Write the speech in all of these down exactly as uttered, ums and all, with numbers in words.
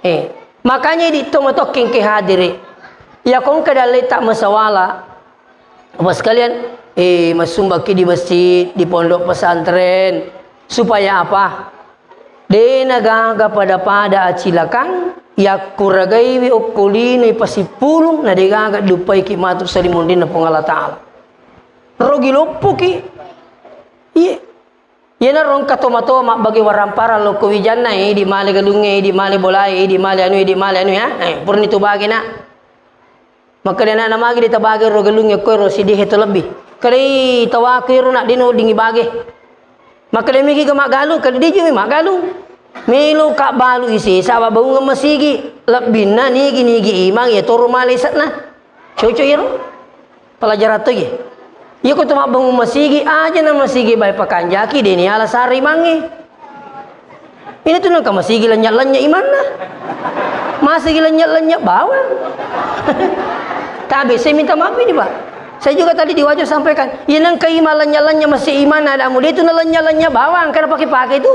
Eh, makanya idi to matokkeng ke hadiri. Ya kong ke dalle tak masawala. Apa sekalian, eh, masumbaki di masjid, di pondok pesantren. Supaya apa? De na gaga pada-pada acilakang, yakkuragaiwi okko lino pasippulung, na de gaga dupaiki matu salimunrinna Puang Allah Ta'ala. Rogi loppoki. Iya. Iyanaro engka tomatoa mabbage waramparang lokko wijanna, eh, idi male galungnge, idi male bolae, idi male anu, idi male anu ya. Eh, purani tu bage na. Makkeda na, namagi de tabage ro galungnge ko ro sidihe to lebbi. Kadai tawaku ero na de no dingi bage. Makkeda migi ga maggalung, kada dijumi maggalung. Melo ka balu ise, saba baungeng masigi, lebbinna nigi-nigi imang ya toro male isakna. Cocok iyaro pelajaran to ye. Iya ko to mabbangung masigi, aja na masigi bae pakanjaki, de ni ala sari mange. Ini tu nengka masigi lenya-lenya imanna. Masigi lenya-lenya bawang. Tabe, saya minta maaf ini, Pak. Saya juga tadi di Wajo sampaikan, iya nengka ima lenya-lenya masih imanna, ada muda itu na lenya-lenya bawang, karena pakai-pakai itu.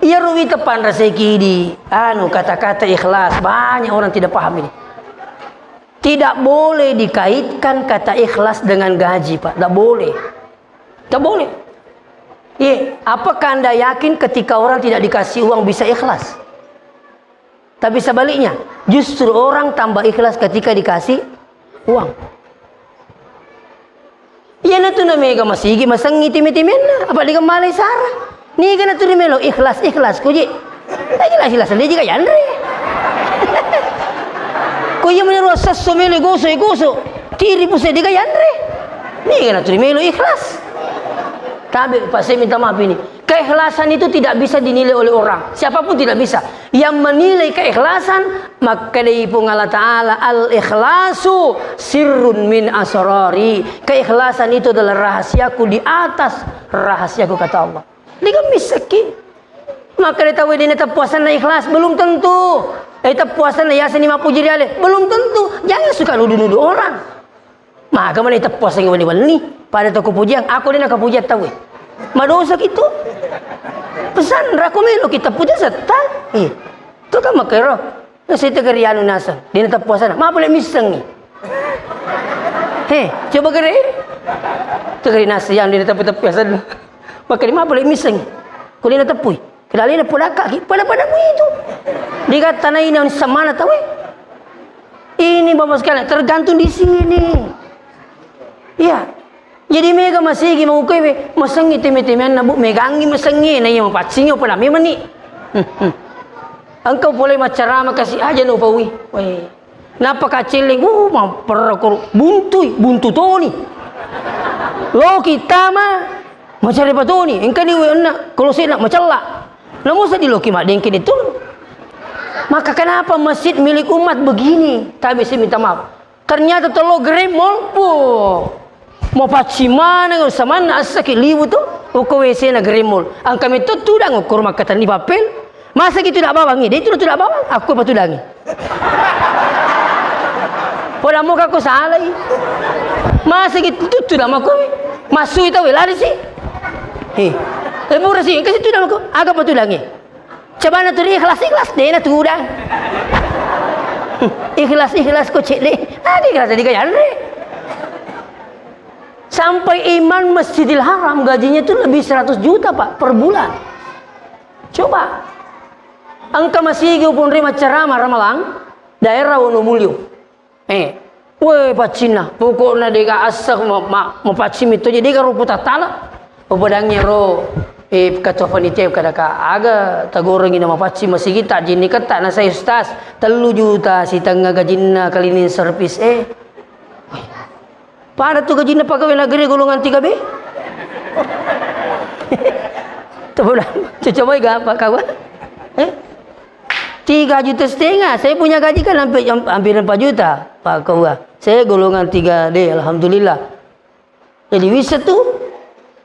Iya, ruwi tepanraseki di, anu, kata-kata ikhlas. Banyak orang tidak paham ini. Tidak boleh dikaitkan kata ikhlas dengan gaji, Pak. Tidak boleh. Tidak boleh. Iya, apakah Anda yakin ketika orang tidak dikasih uang bisa ikhlas? Tapi sebaliknya, justru orang tambah ikhlas ketika dikasih uang. Iyana tu na mega masigi masengngi timi-timinna, apa dega malai sara. Niga na tu rimelo ikhlas-ikhlas kuji. Lagi ikhlas-ikhlas, dia juga yanre. Ko iya menurut sesso melo goso, goso. Tiri puse dega yanre. Niga na tu rimelo ikhlas. Tapi Pak, saya minta maaf ini. Keikhlasan itu tidak bisa dinilai oleh orang. Siapapun tidak bisa. Yang menilai keikhlasan, makkedai Puang Allah Ta'ala, "Al-ikhlasu sirrun min asrari." Keikhlasan itu adalah rahasiaku di atas rahasiaku, kata Allah. Dia kan miskin. Maka dia tahu dia tetap puasanya ikhlas, belum tentu. Eh, tetap puasanya ya seni mapuji dia, belum tentu. Jangan suka nuduh-nuduh orang. Maga mana teppuaseng wenni-wenni, pada to kepujian, aku dena kepujian tau. Madosa gitu. Pesan, aku melo kita puja setta. Eh, tu kan makero. Saya tegeri anu naseng, dena teppuasana. Ma boleh miseng ni. He, coba gere. Tegeri naseng yang dena teppu-teppuasan. Makanya ma boleh miseng. Kau dena teppui. Kedalina podakka ki, pada-pada mu itu. Digattanaina semana tau, eh. Ini Bapak sekalian, tergantung di sini. Iya. Jadi mega masigi mau kewe, masengi teme-temeanna, Bu, megangi masengi, na iya mapaccingi apa nami meni. Hmm, hmm. Engkau boleh macarama kasih aja no paui. Weh. Napa kacilling, uh, maperra koro, buntui, buntu toni. Loki tama, macare patoni, engkani we enna, kalau sena macella. Namusa di loki madengke itu. Maka kenapa masjid milik umat begini? Tapi saya minta maaf. Ternyata tolo gremol, po. Mau pacci mana samanna assaki liwu tu, uko W C na gremol. Angka metto tudang ukur makkatenni papel. Masa gitu tidak bawang, dia itu tidak bawang, aku apa tudangi. Pola muka aku salah. Masa gitu tutu nama aku. Masuk itu lari sih. Hei. Eh, murah sih, kasih tuh nama aku. Agak apa tudangi. Coba na turi ikhlas-ikhlas, dena tudang. Ikhlas-ikhlas kok cek deh. Ada ikhlas tadi kayak Andre. Sampai imam Masjidil Haram gajinya tuh lebih seratus juta, Pak, per bulan. Coba. Engka masigi upunrima ceramah Ramalang, daerah Wonomulyo. Eh, we paccinna, pokokna dega assa ma-, ma-, mapaccing mitto je dega rupu tattala. Upadangi ro, eh, ketua panitia kadaka aga tagorengi na mapaccing masigi tajinni ketta na saya ustaz, tellu juta sitengnga gajinna cleaning service, eh. Pada tu gajinna pegawai negeri golongan tiga B. Coba, coba gak apa kau? Eh? Tiga juta setengah, saya punya gaji kan hampir, hampir empat juta, Pak Ketua. Saya golongan tiga D, alhamdulillah. Jadi bisa tu.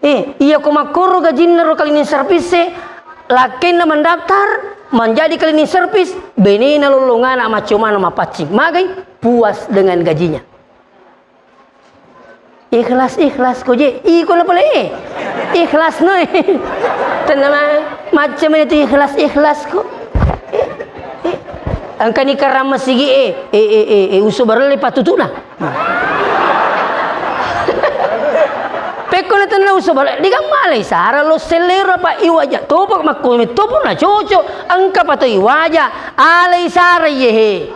Eh, iya ko makkoro gajinna ro cleaning service, lakkenna mendaftar menjadi cleaning service, benena lollongana maccomana mapaccing. Magai puas dengan gajinya. Ikhlas, ikhlas ko je. Iko na pole. Ikhlas no. Tenang. Macam mana tu ikhlas-ikhlas ko. Eh, eh. Engka ni karang masigi, eh, eh, eh, eh, eh, usu barelle patutuna. Pekko na tenna usu barelle, digang malai sara lo sellero apa iwaja. Topak makko topo na cocok. Engka pato iwaja, alai sara yehe.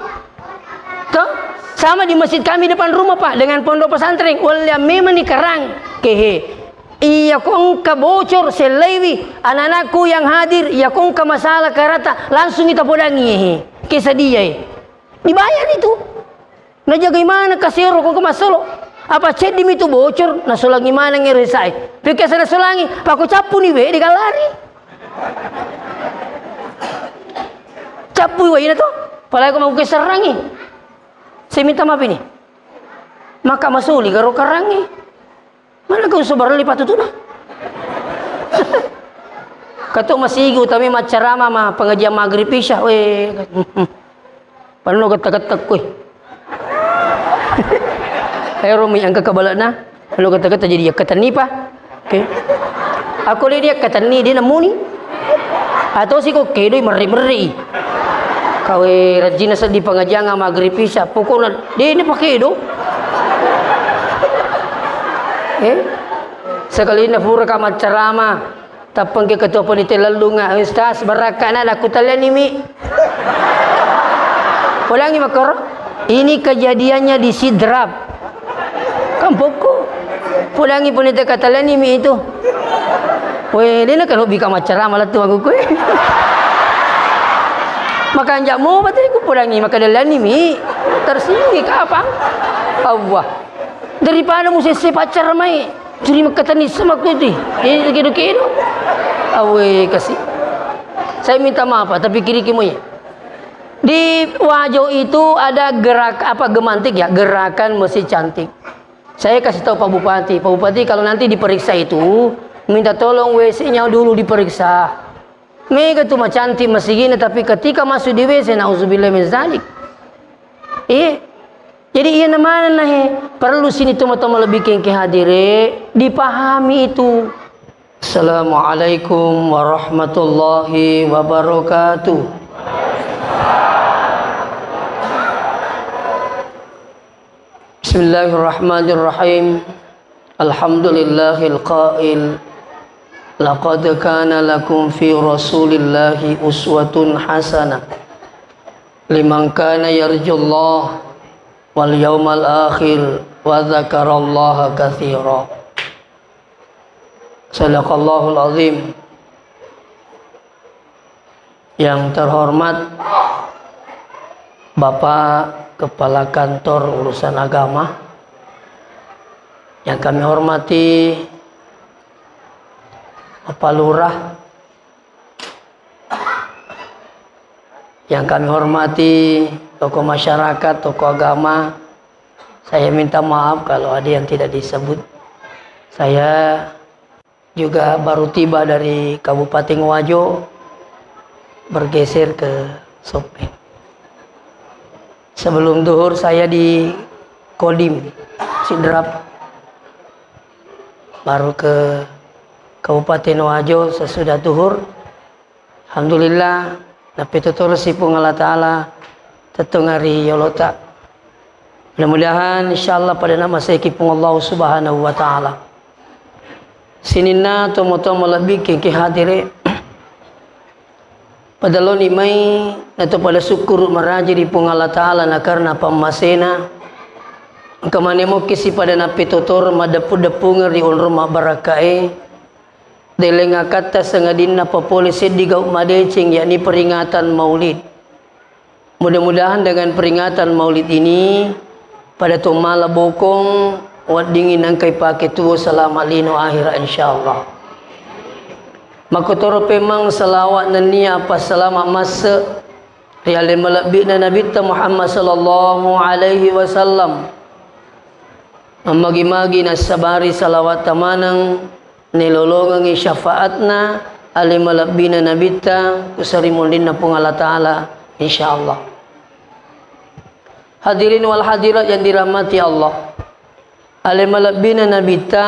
Toh? Sama di masjid kami depan rumah, Pak, dengan pondok pesantren. Walliang memang ni karang. Kehe. Iya ko engka bocor, sellaiwi anak-anakku yang hadir, iya ko engka masalah karata, langsung kita podangi, he. Kesadiai. Dibayar itu. Najagai mana kasero ko engka masolo. Apa ceddi mi tu bocor, nasolangi mana ngero sae. Pikir sana solangi, pako cappu ni we di galari. Cappu waina to. Palai ko mau keserangi. Saya minta maaf ini. Maka masuli garo karangi. Mana kau sobarang lipat tutuna? Kato masigi utami maccarama ma pengajian maghrib isya. Weh. Panno getta-getta kue. Ayo romi angka kabalana. Panno getta-getta jadi ya ketenni pa. Oke. Aku dia dia ketenni dia nemuni. Atau si kok kedoi merri-merri. Kawe rajina seddi pengajian maghrib isya. Pokoknya dia ini pakai do. Eh? Sekali ini pura ka maccarama. Tappengke ketua panitia lallunga, "Ustaz, barakkana nakkutallianimi." Ulangi makkoro. Ini kejadiannya di Sidrap. Kampokku. Pulangi panitia katallianimi itu. Weh, dena kan hobi ka maccarama lettu aku kue. Makanja mo bateri ku pulangi makadallianimi. Tersinggung kapang. Allah. Daripada mu sesse paccaramai. Curi makkatenni semakku itu. Eh, kedo-kedo. Awe, kasih. Saya minta maaf, Pak, tapi kiri kimoy. Di Wajo itu ada gerak, apa, gemantik ya, gerakan masjid cantik. Saya kasih tahu Pak Bupati, Pak Bupati kalau nanti diperiksa itu, minta tolong W C-nya dulu diperiksa. Mega tu macantik masigina, tapi ketika masuk di W C, nauzubillah min zalik. Iya. Jadi iya namana he, perlu sini toma-toma lebih kengke hadire, dipahami itu. Assalamualaikum warahmatullahi wabarakatuh. Bismillahirrahmanirrahim. Alhamdulillahil qail, "Laqad kana lakum fi Rasulillahi uswatun hasanah liman kana yarjullaha wal yaumal akhir wa dzakarallaha katsira." Sadaqallahul azim. Yang terhormat Bapak Kepala Kantor Urusan Agama, yang kami hormati Bapak Lurah, yang kami hormati tokoh masyarakat, tokoh agama, saya minta maaf kalau ada yang tidak disebut. Saya juga baru tiba dari Kabupaten Wajo, bergeser ke Sopeng. Sebelum duhur saya di Kodim, Sidrap. Baru ke Kabupaten Wajo sesudah duhur. Alhamdulillah, nappetotorosi Puang Allah Ta'ala tettongari yolota. Mudah-mudahan insyaallah pada nama seki Puang Allah Subhanahu wa Ta'ala. Sininna tomo-tomo lebbi kengke hadire. Pada loni mai nato pada syukur maraji ri Puang Allah Ta'ala na karena pammasena. Engka mane mokkisi pada nappetotoro maddeppu-deppungeng ri onrong mabbarakkae. Deleng akatta sangadinna papole seddi gau madeceng, yakni peringatan Maulid. Mudah-mudahan dengan peringatan Maulid ini, pada to mala bokong, weddingngi nangkai pake tuo selama lino akhirat, insyaallah. Makkotoro pemang salawat nennia apa salama masse ri ale malebbi'na Nabitta Muhammad sallallahu alaihi wasallam. Mammagi-magi nassabari salawat tamaneng, nelolongengi syafaatna ale malebbina Nabitta ku sarimunrinna Puang Allah Ta'ala, insyaallah. Hadirin wal hadirat yang dirahmati Allah. Ale malebbina Nabitta,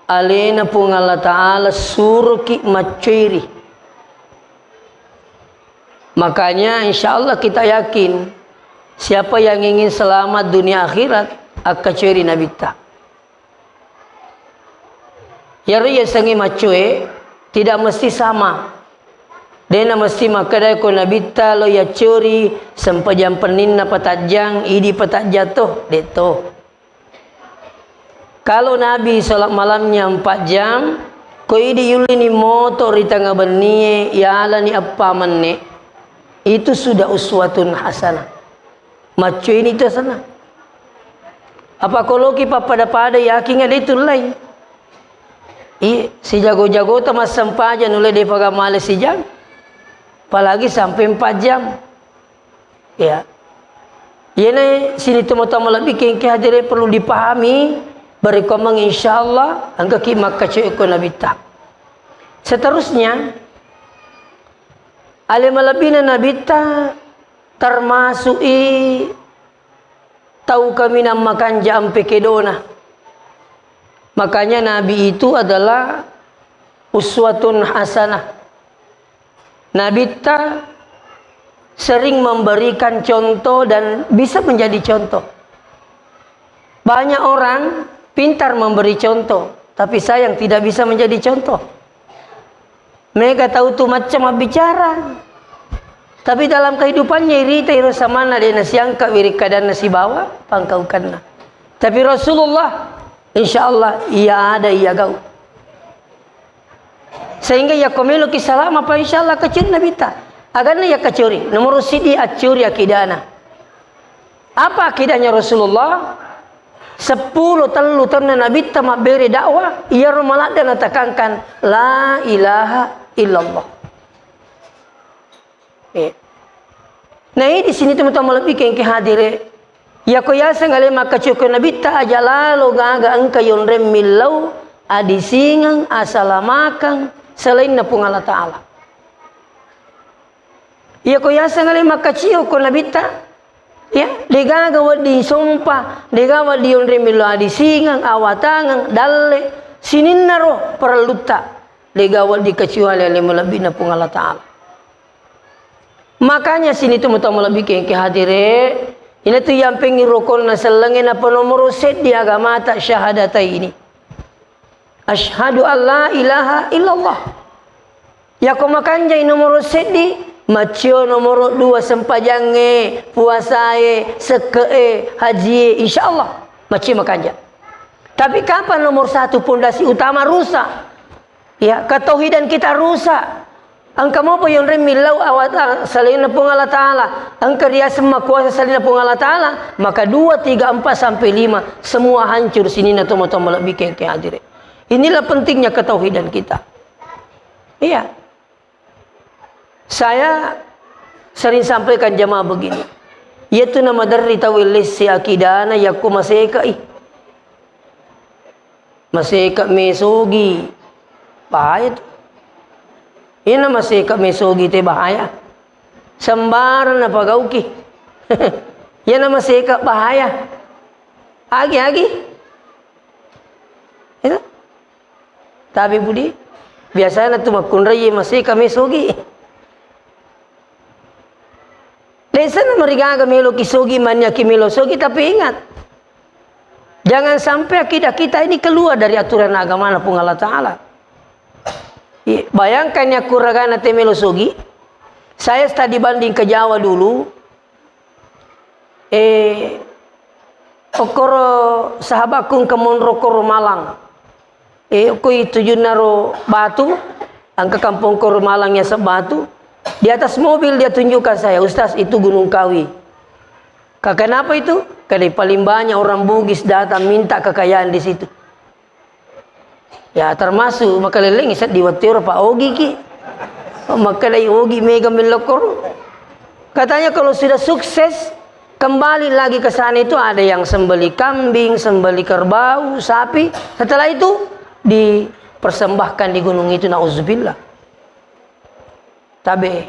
alena Puang Allah Ta'ala suroki maccoiri. Makanya, insya Allah kita yakin, siapa yang ingin selamat dunia akhirat, akkacueri nabitta. Iyaro yasengnge maccoe tidak mesti sama. Dena mesti makkeda ko nabitta lo yaccori sempajang penninna patajjang, idi patajjang to, de to. Kalau Nabi sholat malamnya empat jam, ko idi yullini moto ri tengnga bennie, yalani eppa menne, itu sudah uswatun hasanah. Maccoeni tu sana. Apa koloki pappada-pada yakinga de tullai. I, sijago-jagota massempajang nulle depaga male sijang. Apalagi sampai empat jam. Ya. Iyena sini tomatoa malebbi kengke hadire perlu dipahami, barekomeng insyaallah engkaki makkacoe ko nabitta. Seterusnya, ale malebbina nabitta termasuk i tau kaminang makanja ampe kedona. Makanya Nabi itu adalah uswatun hasanah. Nabitta sering memberikan contoh dan bisa menjadi contoh. Banyak orang pintar memberi contoh, tapi sayang tidak bisa menjadi contoh. Mega tau tu macca mabbicara. Tapi dalam kehidupannya irita iro samana de nasiangka wirikkadanna sibawa pangkaukanna. Tapi Rasulullah, insya Allah, iya ada, iya gau. Sehingga yakko meloki salama pa insya Allah kacuri nabitta. Aganna ya kacuri, nomor sidi acuri akidana. Apa akidahnya Rasulullah? Seppulo tellu taunna nabitta mabbere dakwah, iyaro maladde natakangkan la ilaha illallah. Eh. Nah, di sini teman-teman lebih kengke hadire. Yako yaseng ale makkacuko nabitta aja lalo gaga engka yonreng millau adisingeng asalamakang selainna Puang Allah Ta'ala. Iyako yaseng ale makkacio ko nabitta, ya, degaga wedding sompa, degaga wedding yonreng millau adisingeng, awatangeng, dalle, sininna ro parellutta, degaga wedding kecuali ale malebbina Puang Allah Ta'ala. Makanya sini tu mutama lebbi kengke hadire, ina tu yampeng rokonna sellengnge napa nomoro seddi agamata syahadata ini. Asyhadu an la ilaha illallah. Yako makanjai nomoro seddi, macio nomoro dua sempajangnge, puasae, sekke'e, hajie, insya Allah macio makanja. Tapi kapan nomor satu pondasi utama rusak? Ya, ketauhidan kita rusak. Engka mopa yonreng millau awatang selainna Puang Allah Ta'ala. Engka riaseng makuasa selainna Puang Allah Ta'ala. Maka dua, tiga, empat, sampai lima. Semua hancur sininna tomatoa malebbi kengke hadire. Inilah pentingnya ketauhidan kita. Iya. Saya sering sampaikan jamaah begini. Yaitu nama dari tau lesse akidana yakko maseka i. Maseka mesogi. Bahaya tu. Ina maseka mesogi te bahaya. Sembarang napagauki. Yana maseka bahaya. Agi, agi. Ina. Tapi budi, biasana tu makkunrai maseka mesogi. Desa na marigaga melo ki sogi, mania ki melo sogi, tapi ingat, jangan sampai akidah kita ini keluar dari aturan agama Puang Allah Ta'ala. I-, bayangkan ya kuragana te melo sogi, saya studi banding ke Jawa dulu, eh, okoro sahabatku ke Monro koro Malang. Eh, okoi tujunna ro Batu, engka kampong koro Malang ya Batu. Di atas mobil dia tunjukkan saya, "Ustaz, itu Gunung Kawi." "Ka-, kenapa itu?" "Karena paling banyak orang Bugis datang minta kekayaan di situ." Ya, termasuk makaleleng seddi wettu ero pa ogi ki. Makkedai ogi mega mellokkoro. Katanya kalau sudah sukses, kembali lagi ke sana itu ada yang sembeli kambing, sembeli kerbau, sapi. Setelah itu dipersembahkan di gunung itu, nauzubillah. Tabe.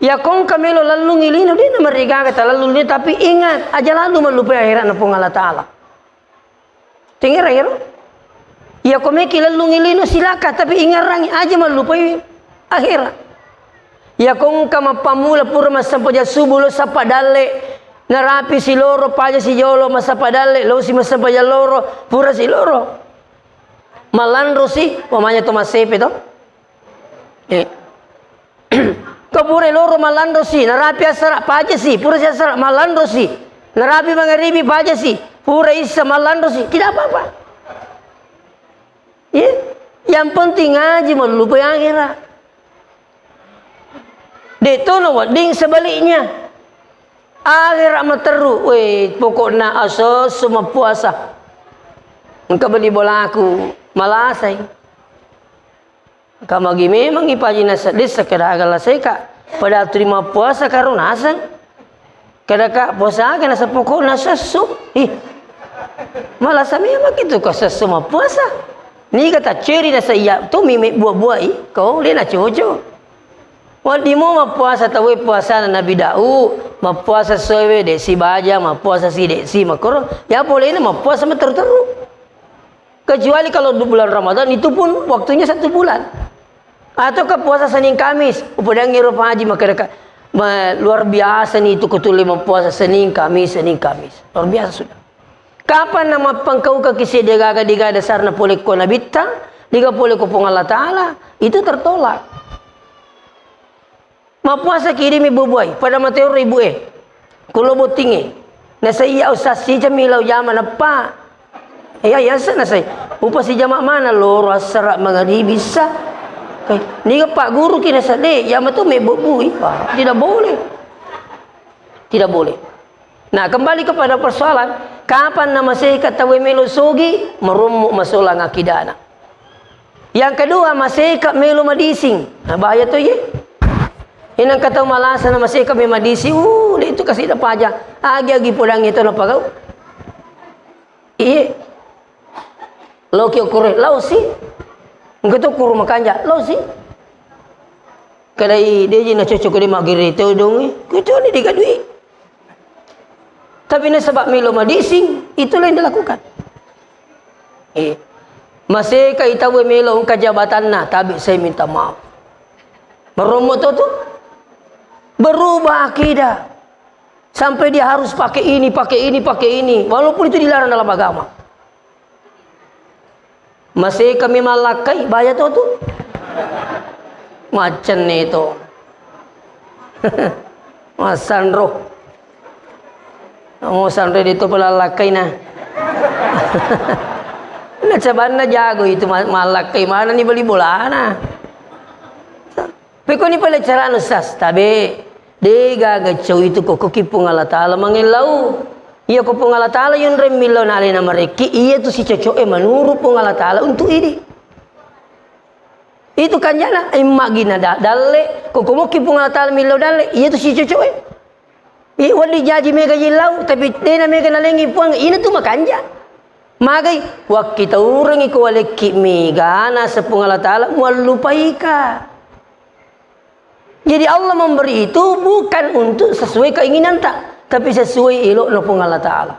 Ya kongka melo lallungi lino, de namarigaga talallung lino, tapi ingat, aja lalu mallupai akhiratna Puang Allah Ta'ala. Tengera ero. Iya ko meki lellungi lino silaka, tapi ingarrangi aja mallupai akhirat. Iya ko engka mappammula pura massempajang subuh lo sappa dalle, narapi si loro, paja si jolo, massappa dalle, lo si massempajang loro, pura si loro. Malanro si, umpamanya to massepe to. Eh. Ko pura loro malanro si, narapi asara, paja si, pura si asara, malanro si. Narapi mangaribi, paja si, pura issa malanro si, tidak apa-apa. Iya. Yang penting ngaji, mallupai akhirat. De' to nawedding sebaliknya. Akhirat materru, weh, pokokna asesso mappuasa. Engka beli bolaku, malasai. Ka magi memang ipaji nasedding sekedar aga lasai ka. Pada tuli mappuasa karo naseng. Kada ka puasa aga naseng pokokna sesso. Ih. Malasa memang itu ko sesso mappuasa. Niga tacceri nasa iya tu mime buah-buah i, ko de' na cocok. Wedding mo mappuasa tauwe puasana Nabi Daud, mappuasa soe de' si baja, mappuasa si de' si makoro, ya polena mappuasa materu-teru. Kecuali kalau di bulan Ramadan itu pun waktunya satu bulan. Atau ke puasa Senin Kamis, upadangi ro Pak Haji makkeda ka, ma-, luar biasa nih itu ketulle mappuasa Senin Kamis, Senin Kamis. Luar biasa sudah. Kapan namappangkaukaki seddi gaga diga dasarna pole ko Nabitta, diga pole ko Puang Allah Ta'ala, itu tertolak. Mappuasa kidimi bubuai, pada matero ibu e. Kulo bottinge. Nasai iya ustaz sijami lau jama nappa. Iya, iya, sa nasai. Upa sijama mana loro assara mangaribi sa. Eh, niga pak guru ki nasa de, jama tu mebbu-bui. Wah, tidak boleh. Tidak boleh. Nah, kembali kepada persoalan, kapan namaseka tauwe melo sogi, marommo masolang akidana. Yang kedua, maseka melo madising. Nah, bahaya to ye. Inang kata malasa na maseka me madising, uh, de itu kasih da paja. Agi-agi podang itu na pagau. Iye. Loki okore, lau si. Engka to kuru makanja, lau si. Kadai deji na cocok de magere to dongi. Kutu ni digadui. Tapi nasaba melo madising, itulah yang dilakukan. Eh, maseka itawe melo engka jabatanna, tapi saya minta maaf. Merommo to tu. Berubah akidah. Sampai dia harus pakai ini, pakai ini, pakai ini. Walaupun itu dilarang dalam agama. Maseka mi mallakkai, bahaya to tu. Macenne to. Massanro. Mau sanro de to pelallakkai na. Na cabanna jago itu ma-, mallakkai mana ni beli bolana. Pekoni pale carana Ustaz, tabe. De gaga cau itu kokoki Puang Allah Ta'ala mangellau. Iya ko Puang Allah Ta'ala yonreng millau na alena marekki, iya tu sicoco'e manuru Puang Allah Ta'ala untuk idi. Itu kanjana, imma gina da-, dalle, ko komokki Puang Allah Ta'ala millau dalle, iya tu sicoco'e. I, wedding jaji mega jillau, tapi dena mega nalengi Puang, ina tu makanja. Magai, wakkitaurengi ko walekki mega, nasa Puang Allah Ta'ala muallupaika. Jadi Allah memberi itu bukan untuk sesuai keinginanta, tapi sesuai elokna Puang Allah Ta'ala.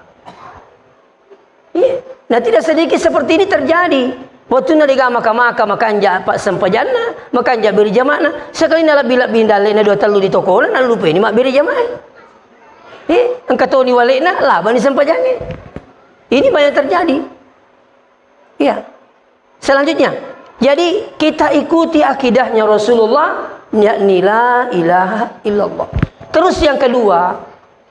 Iya. Nah, tidak sedikit seperti ini terjadi. Waktu na dega maka-maka, makanja pak sempajanna, makanja beri jama'na, sekali na lebih-lebih dalle na dua tellu di tokona, na lupa ini mak beri jamaah. Eh, engka toni walekna, laba ni sempajange. Ini banyak terjadi. Iya. Selanjutnya, jadi kita ikuti akidahnya Rasulullah, yakni la ilaha illallah. Terus yang kedua,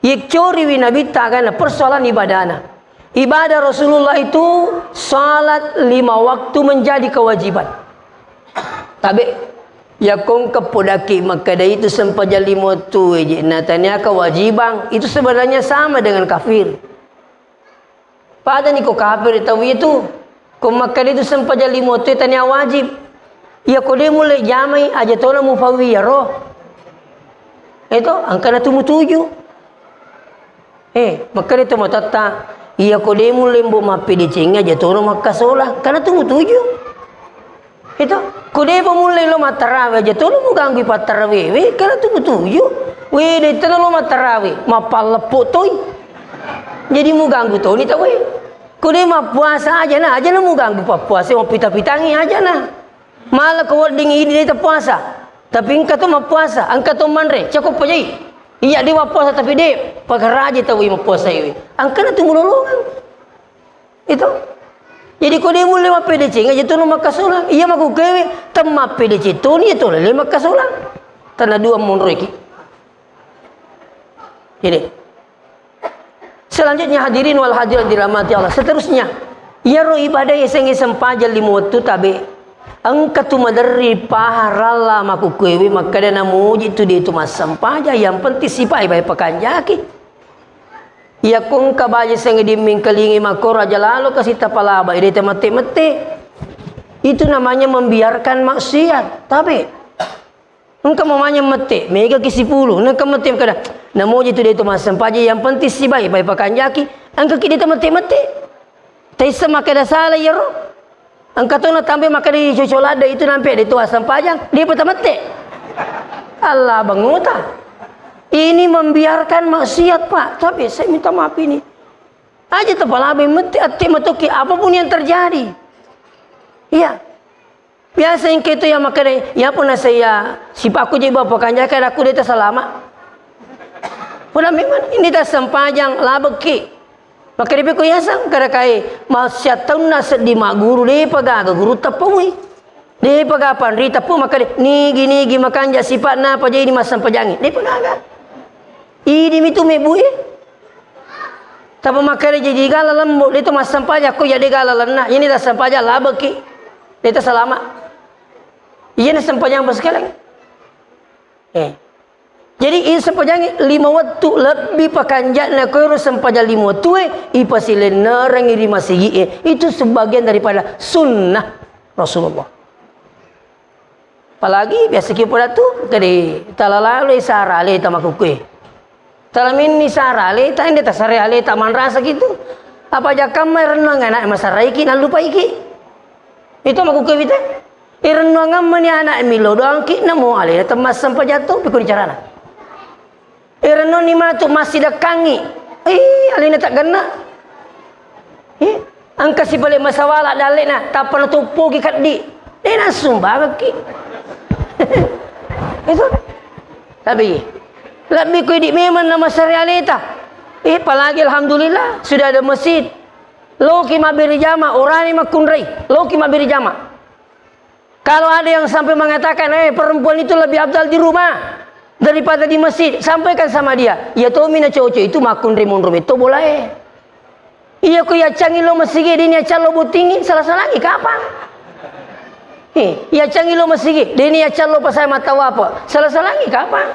yekcoriwi Nabi tagana persoalan ibadahna. Ibadah Rasulullah itu salat lima waktu menjadi kewajiban. Tabe, ya kongka podaki makkada itu sempajang lima waktu je, natanya kewajiban, itu sebenarnya sama dengan kafir. Padani ko kafir tau itu. Ko makkada itu sempajang lima waktu tania wajib. Iya ko de mulle jamai aja tona mufawi ya roh. Itu angkana tu mutuju. Eh, makkada itu matatta. Iya ko de mulle mbo mappedeceng aja tona makkasola. Kana tu mutuju. Itu, ko depa mulle lo mattarawe aja to lo muganggui pattarawewe, kena tu mutuju. We, de tena lo mattarawe, mappalleppo toi. Jadi muganggu toni tawe. Ko de mappuasa aja na, aja na muganggu pappuasa, mappita-pitangi aja na. Mala ko wedding idi de ta puasa. Tapi engka to mappuasa, engka to manre, cako pajai. Iya, de mappuasa tapi de pakaraji tau mappuasa iwi. Engka na tu mulolongang. Itu. Jadi ko de mulle mappedeceng aja tu makkasolang. Iya makkukkuewe temmappedeceng toni itu le makkasolang. Tana dua monroiki. Jadi selanjutnya hadirin wal hadirat dirahmati Allah. Seterusnya, iyaro ibadah yasengnge sempajang lima wettu tabe. Engka tu maderri paharalla makkukkuewe makkeda namuji tu de tu massempajang, yang penting sipai bae pakanjaki. Iyako engka baja sengnge dimmingkalingi makkoro aja lalo kasi tapalaba, de tamette-mette. Itu namanya membiarkan maksiat. Tabe. Engka mamanya mette, mega ki sipulu, engka mette kada. Namoji tu de to massempajang, yang penting sibai, bai pakanjaki, engka ki de to mette-mette. Taissa makkeda sala iyaro. Engka to natampe makkeda coco ladde itu nampe de to assempajang, de pa tamette. Allah banguta. Ini membiarkan maksiat, Pak. Tapi saya minta maaf ini. Aja tapalabai mette, atte matoki apapun yang terjadi. Iya. Biasa engka itu yang makkeda, "Ya pun saya sipaku je bawa pekanjaka aku de ta salama." Puna memang ini ta sempajang labeki. Makkeda peko yaseng kada kai maksiat taunna seddi magguru de pagaga guru tappaui. De paga panri tappu makkeda nigi-nigi makanja sipatna apa jadi massempajangi. De pagaga. Idi mitu mebui. Tapa makkeda jadi gala lembo, de to massempajang ko ya de gala lenna. Ini ta sempajang labeki. De ta salama. Iya na sempajang pas sekalian. Eh. Jadi ini sempajang lima wettu lebbi pakanjana ko ero sempajang lima wettu e ipasilennerengi ri masigi e. Itu sebagian daripada sunnah Rasulullah. Apalagi biasa ki pola tu, kede tala lalo sara aleta makukkue. Tala menni sara aleta, ende tasare aleta manrasa gitu. Apa jakamma rennuang anak masaraiki nallupaiki. Itu makukkue bite. Irennuang ammani anak milo doangki namo alena temma sempajang to pikun carana. Irennoni matu massidekkangi. Ih, alena taggenna. Ih, engka sipale masawala dallena, tappa natuppuki keddi. De nassumbangekki. Itu. Tapi lebbi ku idi memang na masare aleta. Eh, apalagi alhamdulillah sudah ada masjid. Loki mabbere jama, orani makkunrai. Loki mabbere jama. Kalau ada yang sampai mengatakan, "Eh, perempuan itu lebih afdal di rumah daripada di masjid," sampaikan sama dia, "Ya tomi na cocok itu makkun rimun rumit to bolae." Iya ko yaccangi lo masigi, dini yaccan lo bottingi, salah-salangi kapang. Eh, yaccangi lo masigi, dini yaccan lo pasai matawa apa, salah-salangi kapang.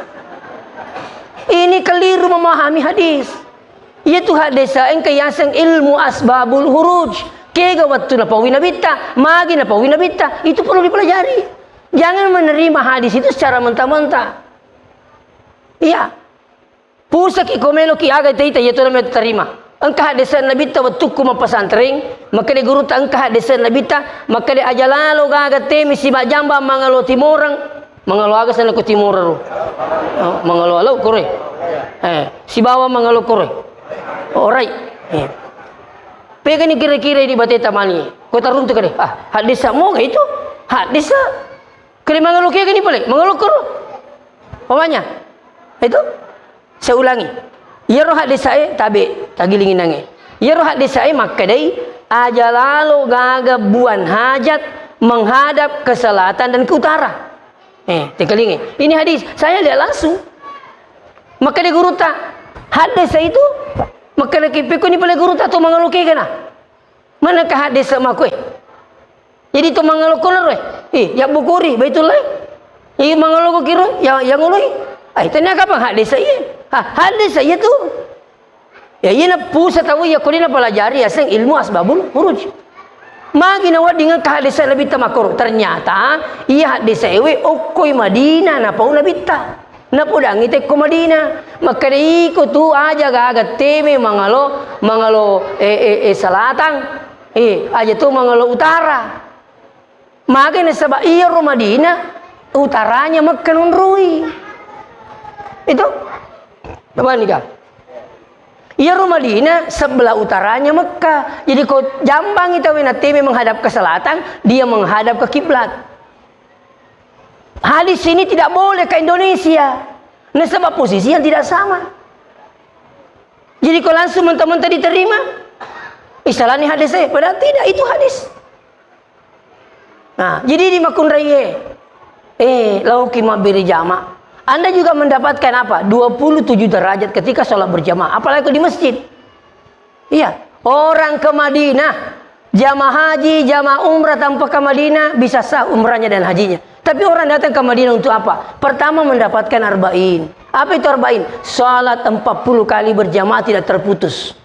Ini keliru memahami hadis. Iyatu haddesa engka yaseng ilmu asbabul huruj. Kega wettu napaui nabitta, magi napaui nabitta, itu perlu dipelajari. Jangan menerima hadis itu secara mentah-mentah. Iya. Pusaki ko meloki aga taita, iya tona meloki tarima. Engka haddesa nabitta wettukku mappasantreng, makkeda gurutta engka haddesa nabitta, makkeda aja lalo gaga temi siba jambang mangalo timoreng. Mangalo aga sana ko timoreng ro. Oh, mangalo alau kore. Eh, sibawa mangalo kore. Orai. Eh. Pegani kira-kira di bateta mani. Ko taruntu kade. Ah, haddesa moga itu? Haddesa. Kade mangalo kegani pale? Mangalo koro. Pamanya. Itu. Saya ulangi. Iyaro haddesae tabe, tagilingi nange. Iyaro haddesae makkedai aja lalo gaga buan hajat menghadap ke selatan dan ke utara. Eh, tekalingi. Ini hadis, saya lihat langsung. Makkeda gurutta, haddesa itu, makkeda kipikuni pale gurutta to mangalo kegana. Manengka haddesa makkue. Jadi to mangalo koloro e. Eh, ya bukuri Baitullah. Iya mangalo ko kiro, ya, ya ngoloi. Ai, tanya kapang haddesa iya. Ha, haddesa iya tu. Ya, iya na pusat tau iya ko dina pelajari aseng ilmu asbabul huruj. Magi na wedding engka haddesa lebih tamakoro. Ternyata iya haddesa ewe okkoi Madinah na pau nabitta. Napodangi tekko Madinah, makkeda iko tu aja gaga teme mangalo, mangalo, eh, eh, eh, selatan, eh, aja tu mangalo utara. Magai nasaba iyaro Madinah utaranya Mekka nonroi. Itu? Coba nih, Kak. Iyaro Madinah sebelah utaranya Mekka. Jadi ko jambangi tau na teme menghadap ke selatan, dia menghadap ke kiblat. Hadis ini tidak boleh ke Indonesia. Nasaba posisi yang tidak sama. Jadi, kok langsung mentah-mentah diterima? Isalani hadis, eh, padahal tidak, itu hadis. Nah, jadi di makunrai, eh, eh, lauki mabbere jama. Anda juga mendapatkan apa? Dua puluh tujuh derajat ketika sholat berjamaah. Apalagi di masjid. Iya, orang ke Madinah, jamaah haji, jamaah umrah tanpa ke Madinah, bisa sah umrahnya dan hajinya. Tapi orang datang ke Madinah untuk apa? Pertama, mendapatkan arba'in. Apa itu arba'in? Salat empat puluh kali berjamaah tidak terputus.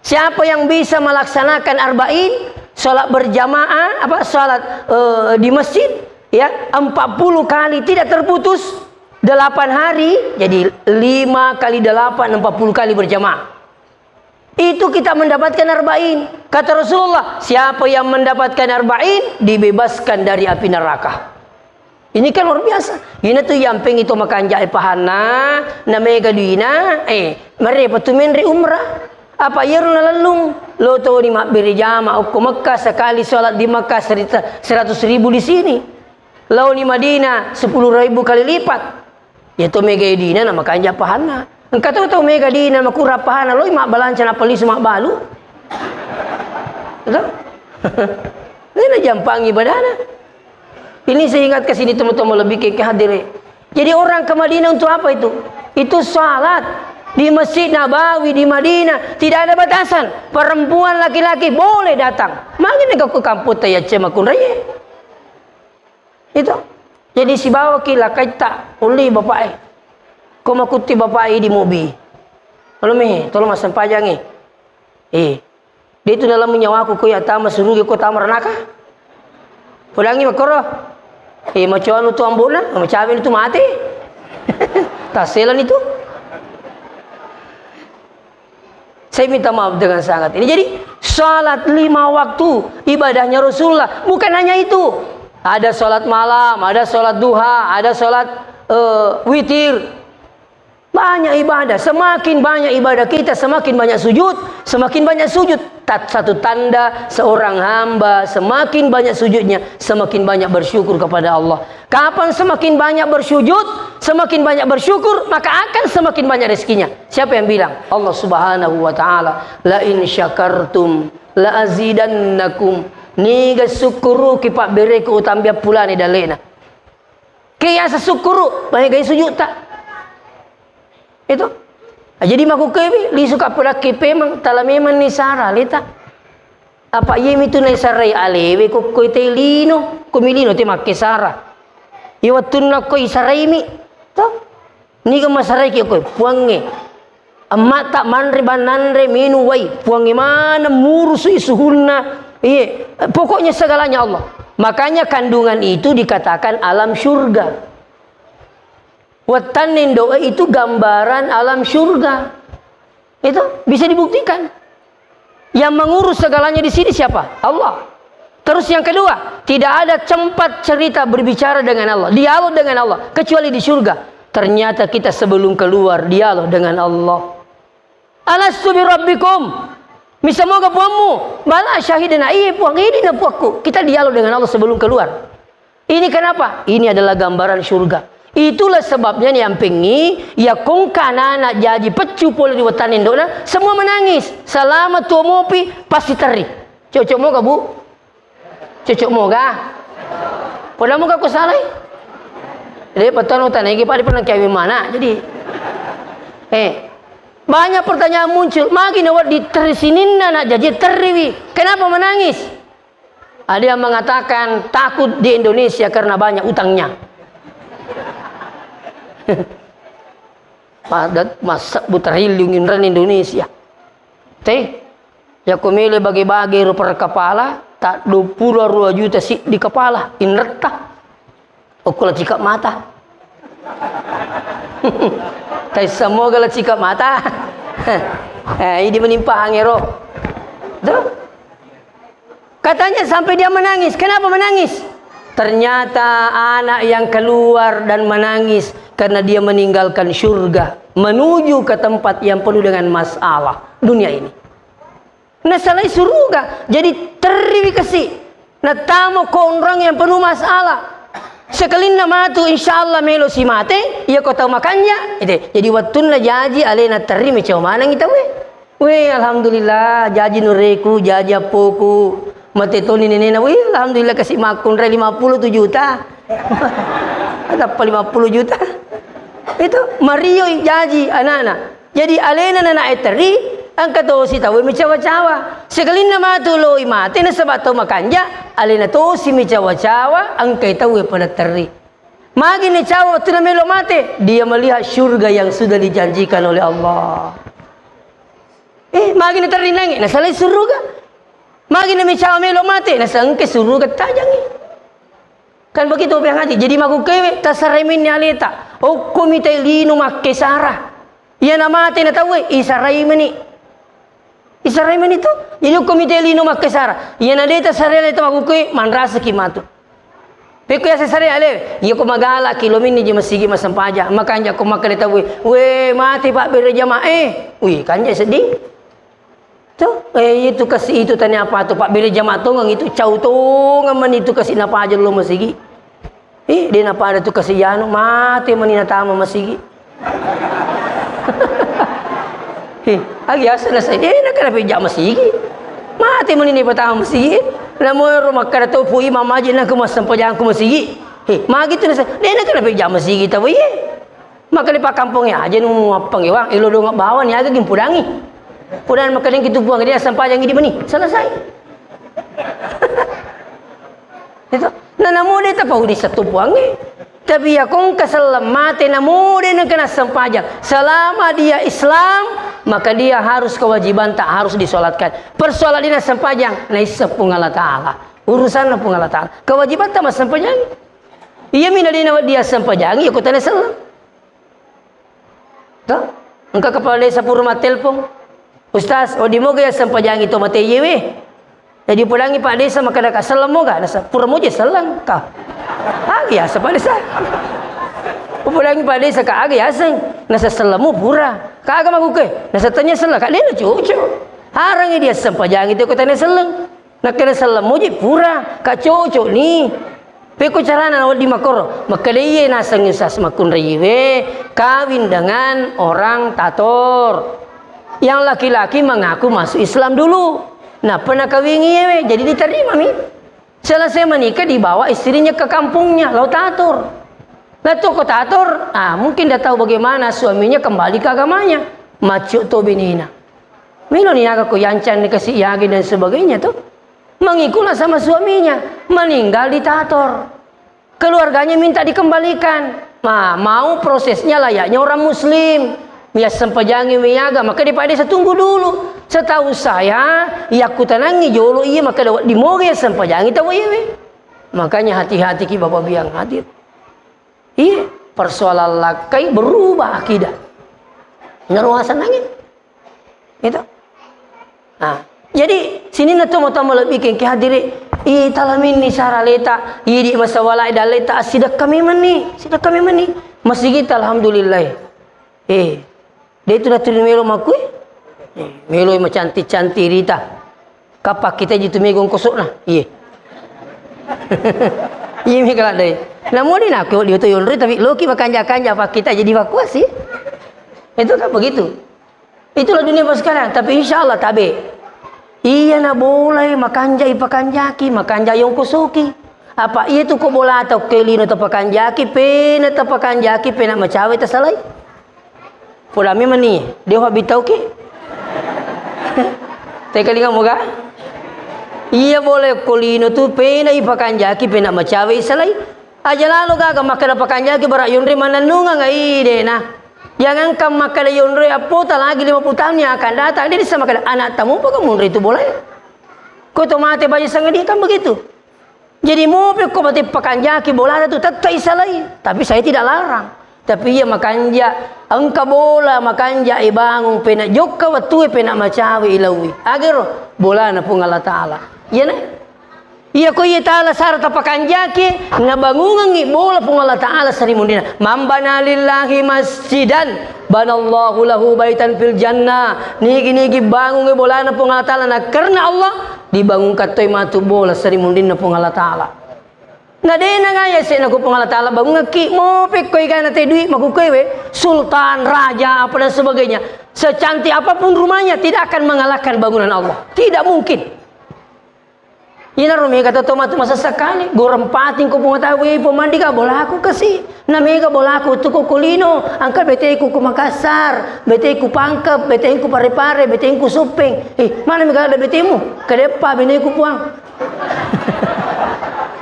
Siapa yang bisa melaksanakan arba'in, salat berjamaah, apa, salat, eh, di masjid, ya, empat puluh kali tidak terputus, delapan hari, jadi lima kali delapan, empat puluh kali berjamaah. Itu kita mendapatkan arba'in. Kata Rasulullah, "Siapa yang mendapatkan arba'in, dibebaskan dari api neraka." Ini kan luar biasa. Ina tu yampeng itu makanja pahanna, na mega duina, eh, marepa tu menre umrah. Apa iyaro nalellung? Lo toni mabbere jama okko Mekah, sekali sholat di Mekah serita-, seratus ribu di sini. Laoni Madinah, sepuluh ribu kali lipat. Iya to mega duina na makanja pahanna. Engka to tau mega duina makura pahanna, loi mabbalanca nappa lisu mabbalu. Betul? Ini na jampangi ibadahna. Ini saya ingatkan sini teman-teman lebih ke, ke hadirin. Jadi orang ke Madinah untuk apa itu? Itu salat di Masjid Nabawi di Madinah. Tidak ada batasan. Perempuan, laki-laki boleh datang. Magi nega ku kampung tayacce makunraye. Itu. Jadi sibawaki lakaitta ulli bapak e. Ko makutti bapak e di mobi. Halo mi, tolong massempajang e. Eh. Dia itu dalam nyawaku ko ya tama suruga ko tama ranaka. Podangi makkoro. Eh, macoanu tu ambona, macawe tu mate. Taselan itu. Saya minta maaf dengan sangat ini. Jadi, salat lima waktu ibadahnya Rasulullah. Bukan hanya itu. Ada salat malam, ada salat duha, ada salat, eh, witir. Banyak ibadah. Semakin banyak ibadah kita, semakin banyak sujud, semakin banyak sujud. Tat-, satu tanda seorang hamba semakin banyak sujudnya, semakin banyak bersyukur kepada Allah. Kapan semakin banyak bersujud, semakin banyak bersyukur, maka akan semakin banyak rezekinya. Siapa yang bilang? Allah Subhanahu wa Ta'ala. "La in syakartum la azidannakum." Niga sukkuruki pabbereku utambia pulane dalena. Ke yasa sukkuru, maega sujudta. Itu. Ah, jadi makkukkuemi, lisu ka pulakki pemeng, tala memang ni sara, leta. Apa iya mitu naisarai alewe, kokkoi te lino, komi lino te makke sara. Iya wettunna ko isaraimi, to? Niga masaraiki ko, Puangnge. Emma'ta manre bannanre, minu wai, Puangnge maneng murusui suhunna. Iye, pokoknya segalanya Allah. Makanya kandungan itu dikatakan alam syurga. Wettanne indo'e itu gambaran alam syurga. Itu bisa dibuktikan. Yang mengurus segalanya di sini siapa? Allah. Terus yang kedua, tidak ada tempat cerita berbicara dengan Allah, dialog dengan Allah, kecuali di surga. Ternyata kita sebelum keluar dialog dengan Allah. "Alastu birabbikum?" Misa moga puammu? "Bala syahidna." Iya puang, ini na puakku. Kita dialog dengan Allah sebelum keluar. Ini kenapa? Ini adalah gambaran surga. Itulah sebabnya nih ampengi, ya kongka anak jaji peccu pole di wettan indo'na, semua menangis. Selama tuo mopi, pasti teri. Cocok moga, Bu? Cocok moga? Poda moga ko salai? Jadi, petang utana iki padi pernah kiawi mana? Jadi, eh, banyak pertanyaan muncul. Magi nawa di teri sininna anak jaji teriwi. Kenapa menangis? Ada yang mengatakan takut di Indonesia karena banyak utangnya. Padat masa butariliung inran Indonesia. Teh, ya ko mele bage-bage ro per kepala, tak dua puluh dua juta si di kepala, inretta. Okko la cikak mata. Tai semoga la cikak mata. Eh, ini menimpahang ero. Tuh. Katanya sampai dia menangis. Kenapa menangis? Ternyata anak yang keluar dan menangis karena dia meninggalkan surga menuju ke tempat yang penuh dengan masalah dunia ini. Nasalai suruga, jadi terriwi kasi. Natamo konrang yang penuh masalah. Sekalinna matu, insyaallah melo si mate, iya ko tau makanja, ite. Jadi wettunna jaji alena terri, mecawa manengi tauwe. We, alhamdulillah, jaji nureku, jaji appoku, mate toni nenena. We, alhamdulillah, kasi makkunrai lima puluh tu juta. Tappa lima puluh juta. Itu marioi jaji anana. Jadi alena nanae terri, engka tosi tauwe mecawa-cawa. Sekalinna matu loi mate nasaba tau makanja, alena tosi mecawa-cawa, engkai tauwe pada terri. Magi nacawa wettunna melo mate, dia melihat syurga yang sudah dijanjikan oleh Allah. Eh, magi naterri nange, nasalai surga. Magi namicawa melo mate, nasengke surga tajangi. Kan begitu, Bang Haji. Jadi makkukkewe, tasaraimenni aleta. Okko mitai lino makkesara. Iyana mate na tauwe, isarai meni. Isarai meni tu. Jadi okko mitai lino makkesara. Iyana deta sarai aleta makkukkewe, manrasaki matu. Pekko yase sare ale, iya ko magala ki lo minni je masigi massempajang. Makanja ko makkeda tauwe, we mate pabbere jamaah. Eh, wih, kanja sedih. Tu, eh, itu kasi itu tanya apa tu, pabbere jamaah tongeng itu, cau tongeng mani itu kasi napaja lo masigi. Eh, de napada tu kasi yanu, mate mani natama masigi. Eh, agi asa na sai, de nakana pe jamaah masigi. Mate mani ni patama masigi. Namo ro makkada to pu imam aja na ku massempajang ku masigi. Eh, magi tu na sai, de nakana pe jamaah masigi tau iye. Maka di pakkampong ya aja nu appang iwang, ilo dong bawa ni aga gimpudangi. Pudan maka deng kitu puang dia sampajang di mani. Selesai. Itu. Nah, namu de tapau di satu puangi. Tapi ya kong kesel mate namu de nengkena sampajang. Selama dia Islam, maka dia harus kewajiban tak harus disolatkan. Persoalan dia sampajang, naisseng Puang Allah Ta'ala. Urusan Puang Allah Ta'ala. Kewajiban tak mas sampajang. Iya mina dina dia sampajang, iya kutanya sellam. Toh? Engka kepala desa pura mattelpong. Ustaz, oh, di moga ya sempajangi to mate yewe. Jadi pulangi Pak Desa, maka ka selleng moga, nasa pura moja selleng ka. Aga ya Pak Desa. Pulangi Pak Desa ka aga ya seng, nasa sellemu pura. Ka aga maguke, nasa tanya selleng ka dena cucu. Harangi dia sempajangi to kutanya selleng. Nakkeda selleng muji pura, ka cocok ni. Pekko carana nawedding makkoro? Makkeda iye naseng Ustaz makkunraiwe, kawin dengan orang Tator. Yang laki-laki mengaku masuk Islam dulu. Nappa nakawingi iyewe, jadi diterimami. Selesai menikah dibawa istrinya ke kampungnya, lao Tator. Lah toko Tator, ah, mungkin dia tahu bagaimana suaminya kembali ke agamanya. Macuk to binina. Melo ni aga ko yancang ni kasi yagi dan sebagainya tuh. Mengikulah sama suaminya, meninggal di Tator. Keluarganya minta dikembalikan. Nah, mau prosesnya layaknya orang muslim. Mia sempajangi miaga, maka di Pak Desa tunggu dulu. Setahu saya, yakkutanangi jolo iya maka di moge sempajangi tahu iya. Makanya hati-hati ki Bapak biang hadir. Iya, persoalan lakkai berubah akidah. Naruasa nangin. Itu. Nah, jadi sininna tomatoa malebbi kengke hadiri, i talaminni sara leta, idi masawalai dan leta asidekka memenni, sidekka memenni. Masigi ta, alhamdulillah. Eh, de tu naturi melo makui. Eh, melo macantik-cantik rita. Kapang kita jitu megong kosokna. Iye. Iye mi kala dai. Namoni naku di oto yonroi tapi loki makanja-kanja apa kita jadi evakuasi. Itu kan begitu. Itulah dunia pas sekarang, tapi insya Allah tabe. Iya na bolai makanjai pakanjaki, makanjai yongkosoki. Apa iya tu ko bola tau kelino tapakanjaki, pena tapakanjaki, pena macawe tasalai. Poda memang ni, dia hobi tau ki. Tekalinga moga. Iya boleh kolino tu pena ipakanjaki, pena macawe isalai. Aja lalo gaga makkeda pakanjaki bara yonroi manennungeng, ai dena. Jangankan makkeda yonroi appota lagi lima puluh tahun yang akan datang, dia bisa makkeda anak tamu paga monroi tu bola. Ko to mate baja sangadi kan begitu. Jadi mope ko mate pakanjaki bola tu tette isalai, tapi saya tidak larang. Tapi iya makanja, engka bola makanja ibangung pena jokka wettue pena macawe ilaui. Agero bolana Puang Allah Ta'ala. Iya ne? Iya ko iya taala sara tapakanjaki, nabangungengngi bola Puang Allah Ta'ala sarimunrina. Man bana lillahi masjidan, banallahu lahu baitan fil jannah. Nigi-nigi bangungngi bolana Puang Allah Ta'ala na karena Allah, dibangungkan toi matu bola sarimunrinna Puang Allah Ta'ala. Na de' nangaya se' na ku Puang Allah Ta'ala bangungekki, mo pekko egana te dui' makukuewe, sultan, raja, apa dan sebagainya. Secantik apapun rumahnya, tidak akan mengalahkan bangunan Allah. Tidak mungkin. Inaro mega to matu masessa kale, goreng pating ko Puang Allah Ta'ala, "Wei, Puang, mandi ga bolaku kasi." Na mega bolaku tu ko ko lino, engka beteku ku Makassar, beteku Pangkep, beteku Parepare, beteku Soppeng. Eh, mana mega ada betemu? Kedeppa beneku, Puang.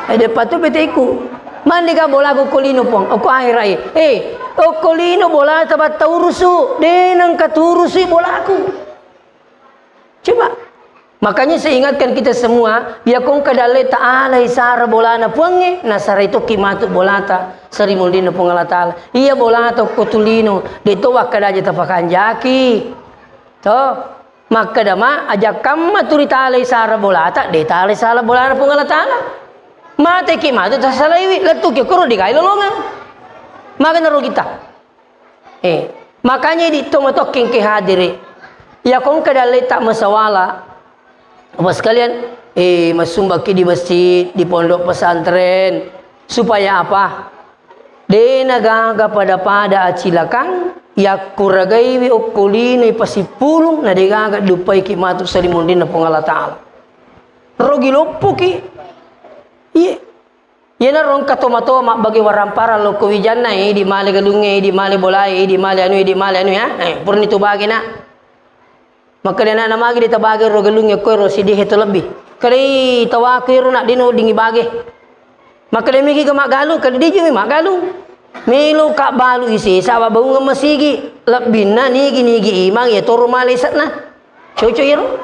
Eh, deppa tu beteku. Mandi ga bolaku ko lino, Puang? Okko ahera e. Eh, okko lino bolata batta urusu. De' nengka turusi bolaku. Coba. Makanya saya ingatkan kita semua, ya kong kedalle ta alai sara bolana Puangnge, nasarai tokki matu bolata seri munrinna Puang Allah Ta'ala. Iya bolata okko tu lino, de' to wakkadaja tapakanjaki. To. Makkeda ma, aja kamma tuli talai sara bolata, de' talai sara bolana Puang Allah Ta'ala. Mateki matu tasalaiwi, lettuki koro digai lolongeng. Magana rogita. Eh, makanya idi to matokkeng ke hadiri. Ya kong ke dalle ta masawala. Bapak sekalian, eh, masumbaki di masjid, di pondok pesantren. Supaya apa? De'na gaga pada-pada acilakang, yakkuragaiwi okko lino pasippulung, na de' gaga duppaiki matu seri munrinna Puang Allah Ta'ala. Rogi loppoki. Iye. Iyanaro engka tomatoa mabbage waramparang lokko wijanna, eh, idi male galungnge, idi male bolae, idi male anu, idi male anu ya. Eh, purani tu bage na. Makkeda ana'na, "Magi de' tabage ro galungnge ko ero siddi hetto lebbi?" Kedai tawaku ero na de' no dingi bage. Makkeda, "Megi ga maggalung?" Kedai, "De' je mi maggalung. Melo ka balu ise, saba bangungan masigi, lebbinna nigi-nigi imang ya toro male ise'na." Cocok iyaro.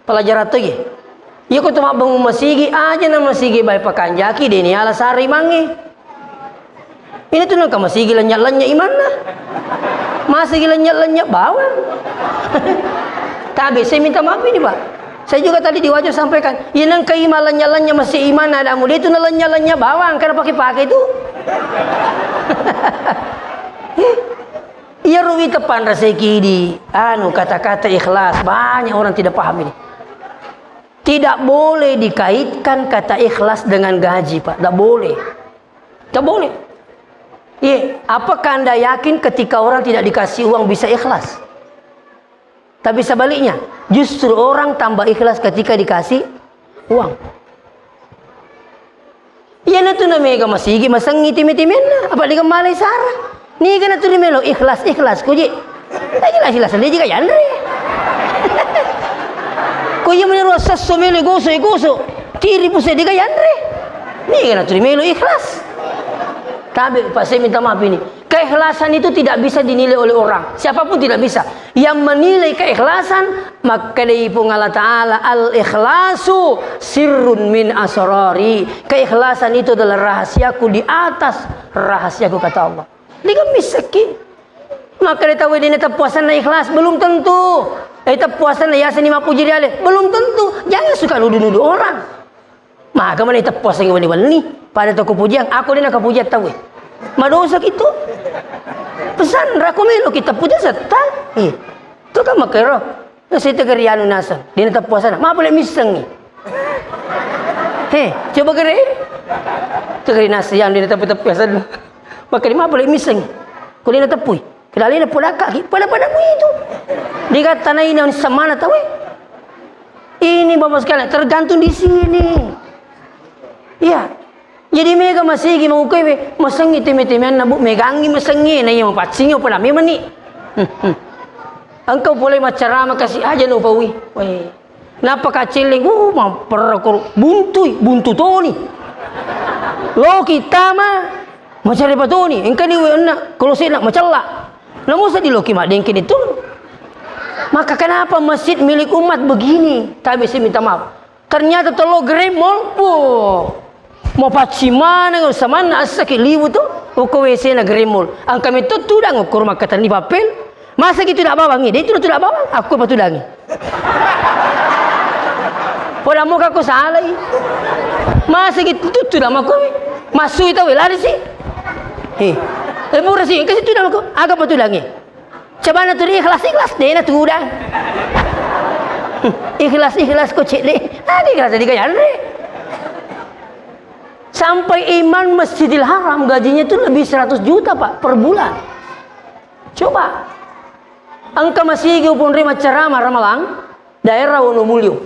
Pelajaran to ye. Iya ko to mabbangung masigi, aja na masigi bae pakanjaki, de' ni ala sari mange. Ini tu nengka masigi lenya-lenya imanna. Masigi lenya-lenya bawang. Tabe saya minta maaf ini, Pak. Saya juga tadi di Wajo sampaikan, iya nengka ima lenya-lenya masih imanna ada muda itu na lenya-lenya bawang karena pakai-pakai itu. Iyaro wita panraseki di, anu, kata-kata ikhlas. Banyak orang tidak paham ini. Tidak boleh dikaitkan kata ikhlas dengan gaji, Pak. Tidak boleh. Tidak boleh. Iya, apakah Anda yakin ketika orang tidak dikasih uang bisa ikhlas? Tapi sebaliknya, justru orang tambah ikhlas ketika dikasih uang. Iyana tu na mega masigi masengngi time-timenna, apa de' ga malai sara. Niga na tu melo ikhlas-ikhlas ko je. Ikhlas-ikhlas de' je ga yanre. Ko iya menyeru sesso melo goso-goso. Tiri puse de' ga yanre. Niga na tu melo ikhlas. Tabe, Pak, saya minta maaf ini. Keikhlasan itu tidak bisa dinilai oleh orang. Siapapun tidak bisa. Yang menilai keikhlasan, makkedai Puang Allah Ta'ala, "Al-ikhlasu sirrun min asrari." Keikhlasan itu adalah rahasiaku di atas rahasiaku, kata Allah. Ini kan misaki. Makkeda tau de' na teppuasanna ikhlas, belum tentu. Eh, teppuasanna yaseng lima puluh jari ale, belum tentu. Jangan suka nuduh-nuduh orang. Maga mana teppuasangngi wenni-wenni, pada to kepujian, aku de' na kepujian tau. Madosa kitu. Pesan, rako melo kita puji setta. Eh, tu kan makero. Nasi tegeri anu naseng, de' na teppuasana. Ma boleh misengngi. He, coba gere. Tegeri nasi yang de' na teppu-teppuasan. Maka de' ma boleh misengngi. Ko de' na teppui. Kedalena podakka ki, pada-pada mu itu. Digattanaina semana tau. Ini Bapak sekalian, tergantung di sini. Iya. Jadi mega masigi mau kowe, masengngi teme-temeanna, Bu, megangngi masengngi, na iya mapaccingi apa name meni. Hmm, hmm. Engkau boleh macarama kasih aja no paui. Weh. Napa kacelleng, uh, maperra ko buntui, buntu toni. Loki tama, macare patoni, engkani wenna, kalau sena macella. Namusa di loki madengkini tu. Maka kenapa masjid milik umat begini? Tapi saya minta maaf. Ternyata telo gremol, puh. Mau pacci maneng, samanna assaki liwu tu, uko W C na gremol. Angka metto tudang ukur makkatenni papel. Masa gitu tidak bawang, eh? Dia itu tidak bawang, aku apa tudangi? Pola mau aku salai. Masa gitu tutu nama aku, eh? Masui tau, eh, lari sih. Eh, eh, murah sih, kasih tudang aku. Aga apa tudangi? Coba na turi ikhlas, ikhlas, deh na tudang. Ikhlas, ikhlas, kok cek deh. Ada ikhlas tadi kayak Andre. Sampai imam Masjidil Haram gajinya itu lebih seratus juta, Pak, per bulan. Coba. Engka masigi uponri maccarama Ramalang, daerah Wonomulyo.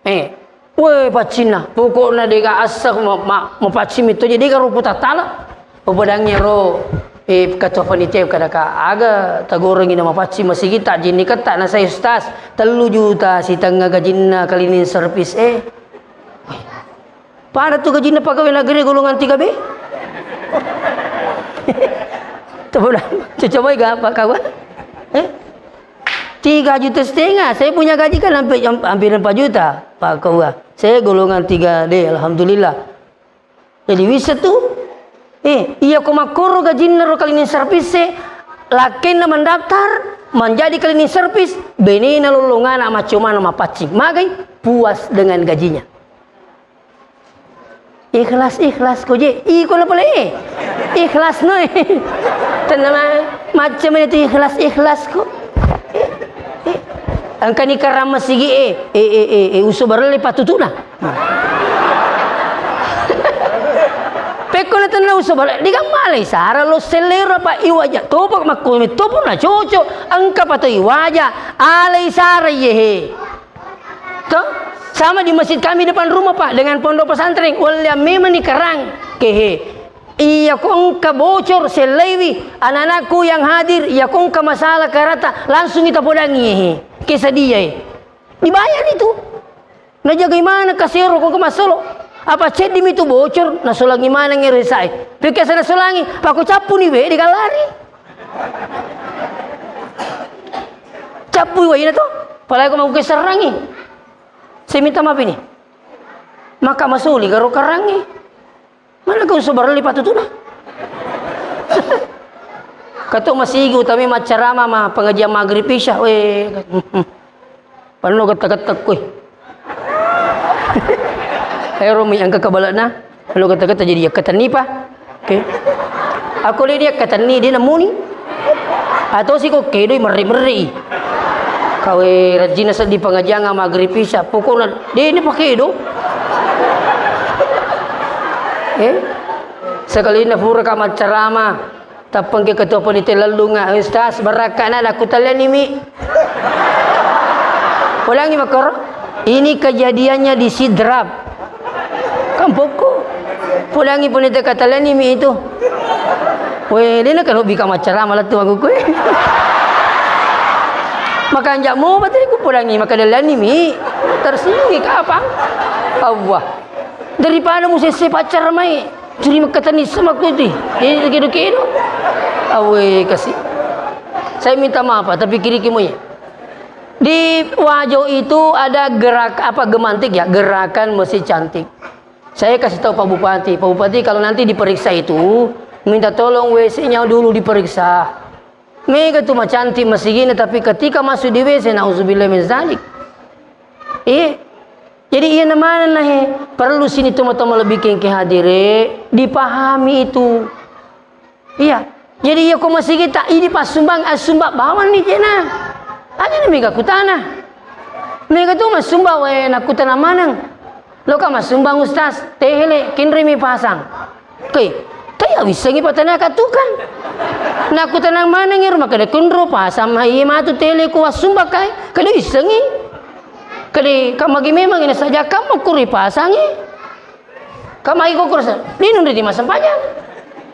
Eh, weh, paccinna. Pokokna dega asa ma-, ma-, mapaccing mitto, jadi dega rupu tattala. Upadangi ro, eh, ketua panitia kadaka, aga tagorengi na mapaccing masigi, tak jinni ketta na saya ustaz, tellu juta sitengnga gajinna cleaning service, eh. Pada tu gajinna pegawai negeri golongan tiga B. Coba, coba ga apa kau? Eh? Tiga juta setengah. Saya punya gaji kan hampir, hampir empat juta, Pak Ketua. Saya golongan tiga D, alhamdulillah. Jadi bisa tu. Eh, iya ko makkoro gajinna ro cleaning service, lakkenna mendaftar menjadi cleaning service, benena lollongana maccomana mapaccing. Magai? Puas dengan gajinya. Ikhlas, ikhlas ko je. Iko na pole, eh. Ikhlas no, eh. Tenang, ma-, macam itu ikhlas, ikhlas ko. Eh, eh. Engka ni karang masigi, eh. Eh, eh, eh, eh, uso barelle patutuna. Pekko na tenna uso barelle, digammalai sara lo sellero apa iwaja. Topa makko topa na cocok. Engka pato iwaja. Alai sara ye, he. Toh? Sama di masjid kami depan rumah, Pak, dengan pondok pesantren. Walliang memang ni karang. Kehe. Iya ko engka bocor, sellaiwi anak-anakku yang hadir, iya ko engka masalah karata, langsung kita podangi, he. Kesadiai. Dibayar itu. Najagai maneng kasero ko engka masolo. Apa ceddimi tu bocor, nasolangi maneng ero sae. Pekesa nasolangi, pako cappuni we, degalari. Cappui waina to, palai ko mangkuke serrangi. Saya minta maaf ini. Maka masuli garo karangi. Mana kau sobar lipat tu na? Kato masigi utami maccarama ma pengajian maghrib isya. Weh. Panno getta-getta koe. Ero mi engka kabalana. Panno getta-getta jadi yakkatenni pa. Oke. Aku le dia katenni dia nemuni. Atau si kok kedoi merri-merri. Kawe rajina seddi pengajian maghrib isya. Pokokna dia ini pakai do. Eh? Sekali na pura ka maccarama. Tappengke ketua panitia lellunga, "Ustaz, barakkana nakkutallianimi." Podangi makkoro, ini kejadiannya di Sidrap. Kampokku. Podangi panitia katallianimi itu. Weh, dena kan hobi ka maccarama lettu aku kue. Makanja mo bateku podangi makadallianimi. Tersinggung kapang. Allah. Daripada musesse pacar mai. Curi makkatenni sama kuti. Ini kedo-kedo. Awe, kasih. Saya minta maaf, Pak, tapi kiri kimoye. Di Wajo itu ada gerak, apa, gemantik ya, gerakan masjid cantik. Saya kasih tahu Pak Bupati, Pak Bupati kalau nanti diperiksa itu, minta tolong W C-nya dulu diperiksa. Mega tu macantik masigina, tapi ketika masuk di W C, nauzubillah min zalik. Eh, jadi iya namana nahe, perlu sini toma-toma lebih kengke hadire, dipahami itu. Iya. Jadi iya ko masigi tak idi passumbang, assumbang bawang ni jena. Aja ni mega kutana. Mega tu massumbang, we, nakutana maneng. Loka massumbang, Ustaz, tehele, kinrimi pasang. Oke, taya wissengi patana ka tukang. Nakutana maneng iro, makada kunro pasang, ma iya matu tele ku wassumbang kai. Kada wissengi. Kada kamagi memang ina saja kamu kuri pasangi. Kamai ko kurasa, linung ri masempajang.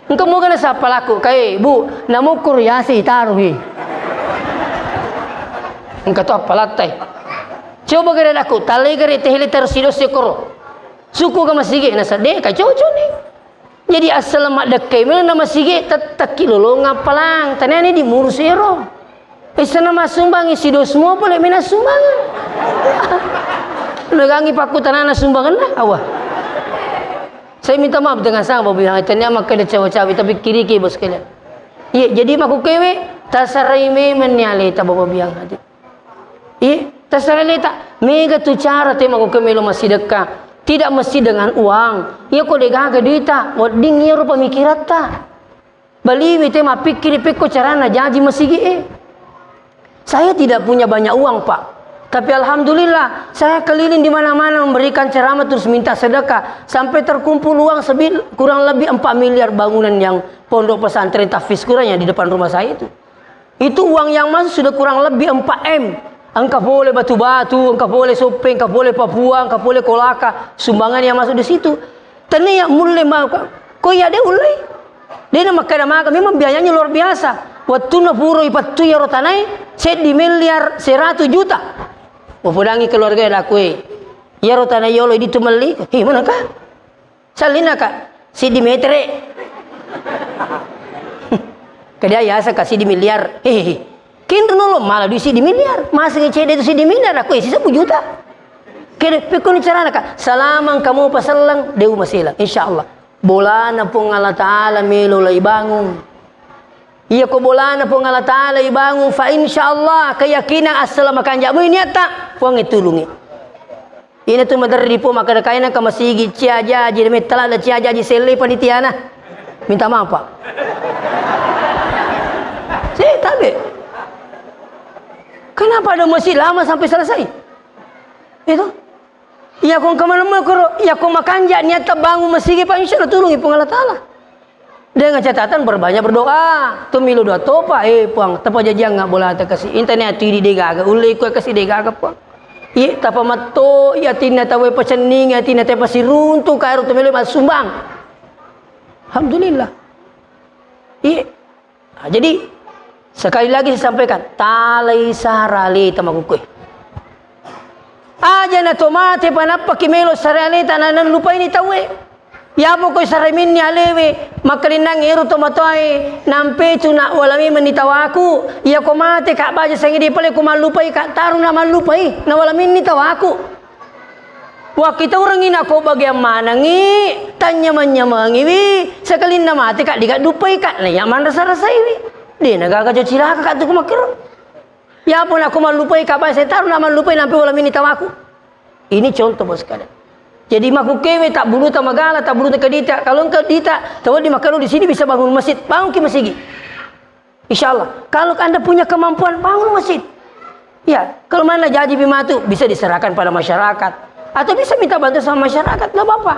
Engka moga nasappa laku, kae, Bu, namukkur yasi taruhi. Engka to appalattai. Coba gare laku, talai gare tehele terus sido sekoro. Suku ga masigi, nasa de ka cocok ni. Jadi asal maddekkai melo na masigi, tettakki lolong appalang. Tanani di murus ero. Isana massumbang isi dos mo pole mena sumbang. Megangi pakku tanana sumbanganna. Awa. Saya minta maaf dengan sangat Bapak Ibu yang hatinya makkeda cawe-cawe tapi kiri ke bos kalian. Iya, jadi maku kewe tasarai memang ni aleta Bapak Ibu yang hati. Iya, tasarai leta. Mega tu cara te maku kewe melo massidekka. Tidak mesti dengan uang. Iya ko degaga duita, wedding iya rupa mikiratta. Baliwi te mappikkiri pekko carana jaji masigi e. Saya tidak punya banyak uang, Pak. Tapi alhamdulillah, saya keliling di mana-mana memberikan ceramah, terus minta sedekah, sampai terkumpul uang sebil-, kurang lebih empat miliar bangunan yang pondok pesantren tahfiz Quran yang di depan rumah saya itu. Itu uang yang masuk sudah kurang lebih empat M. Engka pole Batu-Batu, engka pole Soppeng, engka pole Papua, engka pole Kolaka, sumbangan yang masuk di situ. Tennia mulle maka, ko iya de ullei. De na makkeda maka, memang biayanya luar biasa. Wettunna puro ipattu iyaro tanae, seddi miliar seratus juta. Wapodangi keluarga e, lakue. Iyaro tanae yolo idi tu melli, he, mana ka? Sallinna ka, siddi metere. Kedia yasa ka siddi miliar. Hehehe. Kenro nolo mala dui siddi miliar. Masa cede tu siddi miliar, aku isi seppulo juta. Kede, pekkoni carana ka, salamang kamu paselleng, de umaselang. Insya Allah. Bolana Puang Allah Ta'ala melo lai bangung. Iya ko bolana Puang Allah Ta'ala ibangung, fa insya Allah, keyakinan assala makanja mui niatta, Puang e tulungi. Ina tu maderri po makkeda kaina ka masigi cia jaji, de mettala da cia jaji selle panitiana. Minta maaf, Pak. Saya tabe. Kenapa ada masjid lama sampai selesai? Itu. Iya ko engka maneng makoro, iya ko makanja niatta bangun masigi, Pak, insya Allah tulungi Puang Allah Ta'ala. Dengan catatan berbanyak berdoa. Tu milo doa topa, eh, Puang, tepajajiang nga bolata kasi. Intane atu idi degaga, ulle ikua kasi degaga, Puang. Iye, tapa matto, iya atinna tawe pacenning, atinna te pasiruntu, kairo tu milo masumbang. Alhamdulillah. Iye. Nah, jadi, sekali lagi saya sampaikan, talai sara aleta makukkue. Aja na to mate pa nappaki melo sara aleta na, nalupaini tauwe. Yapo koi saraminni alewe, makkalinnang ero to matoae, nampetu na wala memenni tawaku, iya ko mate ka baja sangidi pale ko mallupai ka taruna mallupai, na wala menni tawaku. Wakkitaurengngi nako bageang manengngi, tanynyameng-nyamengiwi, sekalinna mate ka diga duppai ka, naiya manrasa-rasaiwi. De na gaga jo cilaka ka tu ko makkero. Yapo nako mallupai ka baja sai taruna mallupai nampe wala menni tawaku. Ini contoh, Bos, kada. Jadi, makukkewe tabbuluta magala, tabbuluta kedita. Kalau engka dita, tawaddi makkero di sini bisa bangun masjid, bangunki masigi. Insya Allah. Kalau Anda punya kemampuan, bangun masjid. Ya, kalau mana jaji bimatu, bisa diserahkan pada masyarakat. Atau bisa minta bantu sama masyarakat, nggak apa-apa.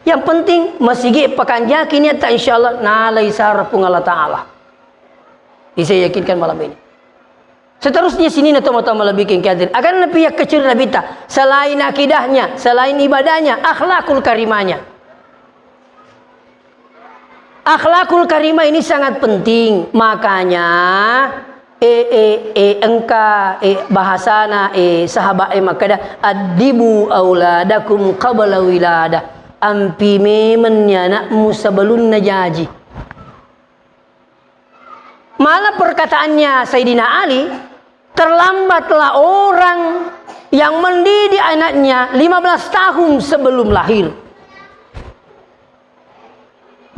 Yang penting, masigi pakanjaki niatta, insya Allah, nalai sara Puang Allah Ta'ala. Ini saya yakinkan malam ini. Seterusnya, sininna tomatoa malebbi engkae hadir. Akan Nabi yang kecil Nabi ta, selain akidahnya, selain ibadahnya, akhlakul karimahnya. Akhlakul karimah ini sangat penting. Makanya, eh, eh, eh, engka, eh, bahasana, eh, sahabat, eh, makkeda, "Addibu auladakum qabla wiladah." Ampi memenni anakmu sebelumna jaji. Malah perkataannya Sayyidina Ali, terlambatlah orang yang mendidik anaknya lima belas tahun sebelum lahir.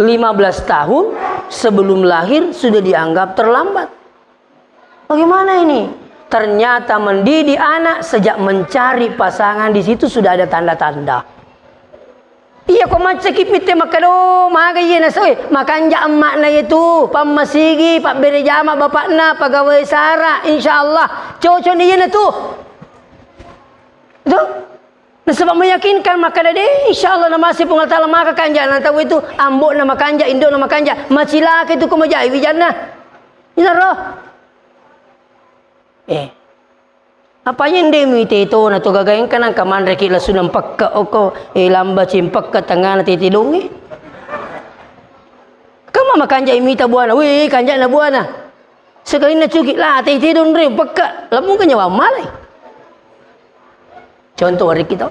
Lima belas tahun sebelum lahir sudah dianggap terlambat. Bagaimana ini? Ternyata mendidik anak sejak mencari pasangan di situ sudah ada tanda-tanda. Iya, ko maccaki pitte makkeda, "Oh, maga iye nasoe, makanja emma'na iye tu, pammasigi, pabbere jama bapakna, pagawai sara, insya Allah, cocokni iye na tu." Itu? Nasaba meyakinkan makkeda, "De, insya Allah namase Puang Allah Ta'ala maka kanja na tau itu, ambo'na makanja, indo'na makanja, macilaka itu ko majai wijanna." Inaro. Eh. Apa yendemi tetona to gaga engka nangka manreki lasunang pekka oko, eh, lamba cempekka tengana tete donge. Kama makanja imita buana, wih, kanjana buana. Sekalinna cuki, lah, tete donre pekka, lamun ka nyawa malai. Contoh wariki to.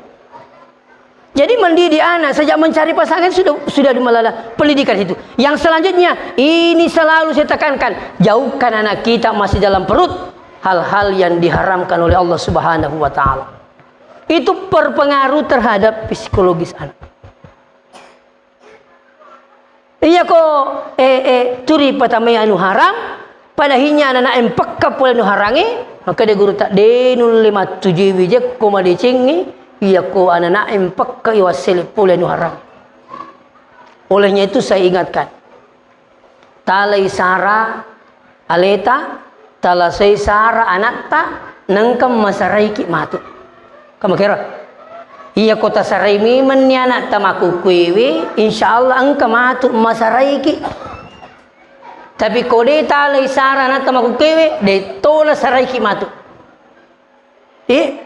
Jadi mendidik anak sejak mencari pasangan sudah sudah dimelala pendidikan itu. Yang selanjutnya, ini selalu saya tekankan, jauhkan anak kita masih dalam perut hal-hal yang diharamkan oleh Allah Subhanahu wa Ta'ala. Itu berpengaruh terhadap psikologis anak. Iya ko, eh, eh, turi patamai anu haram, pada hinya anak-anak empekka pole anu harangi, maka de guru tak de nulle mattujui wijek ko madecengi, iya ko anak-anak empekka iwassele pole anu haram. Olehnya itu saya ingatkan, talai sara aleta, talasai sara anatta, nengka masaraiki matu. Kamakero. Iya ko tasarai memenni ana'ta makkukkuewe, insya Allah engka matu masaraiki. Tapi ko de talai sara ana'ta makkukkuewe, de tona saraiki matu. Eh,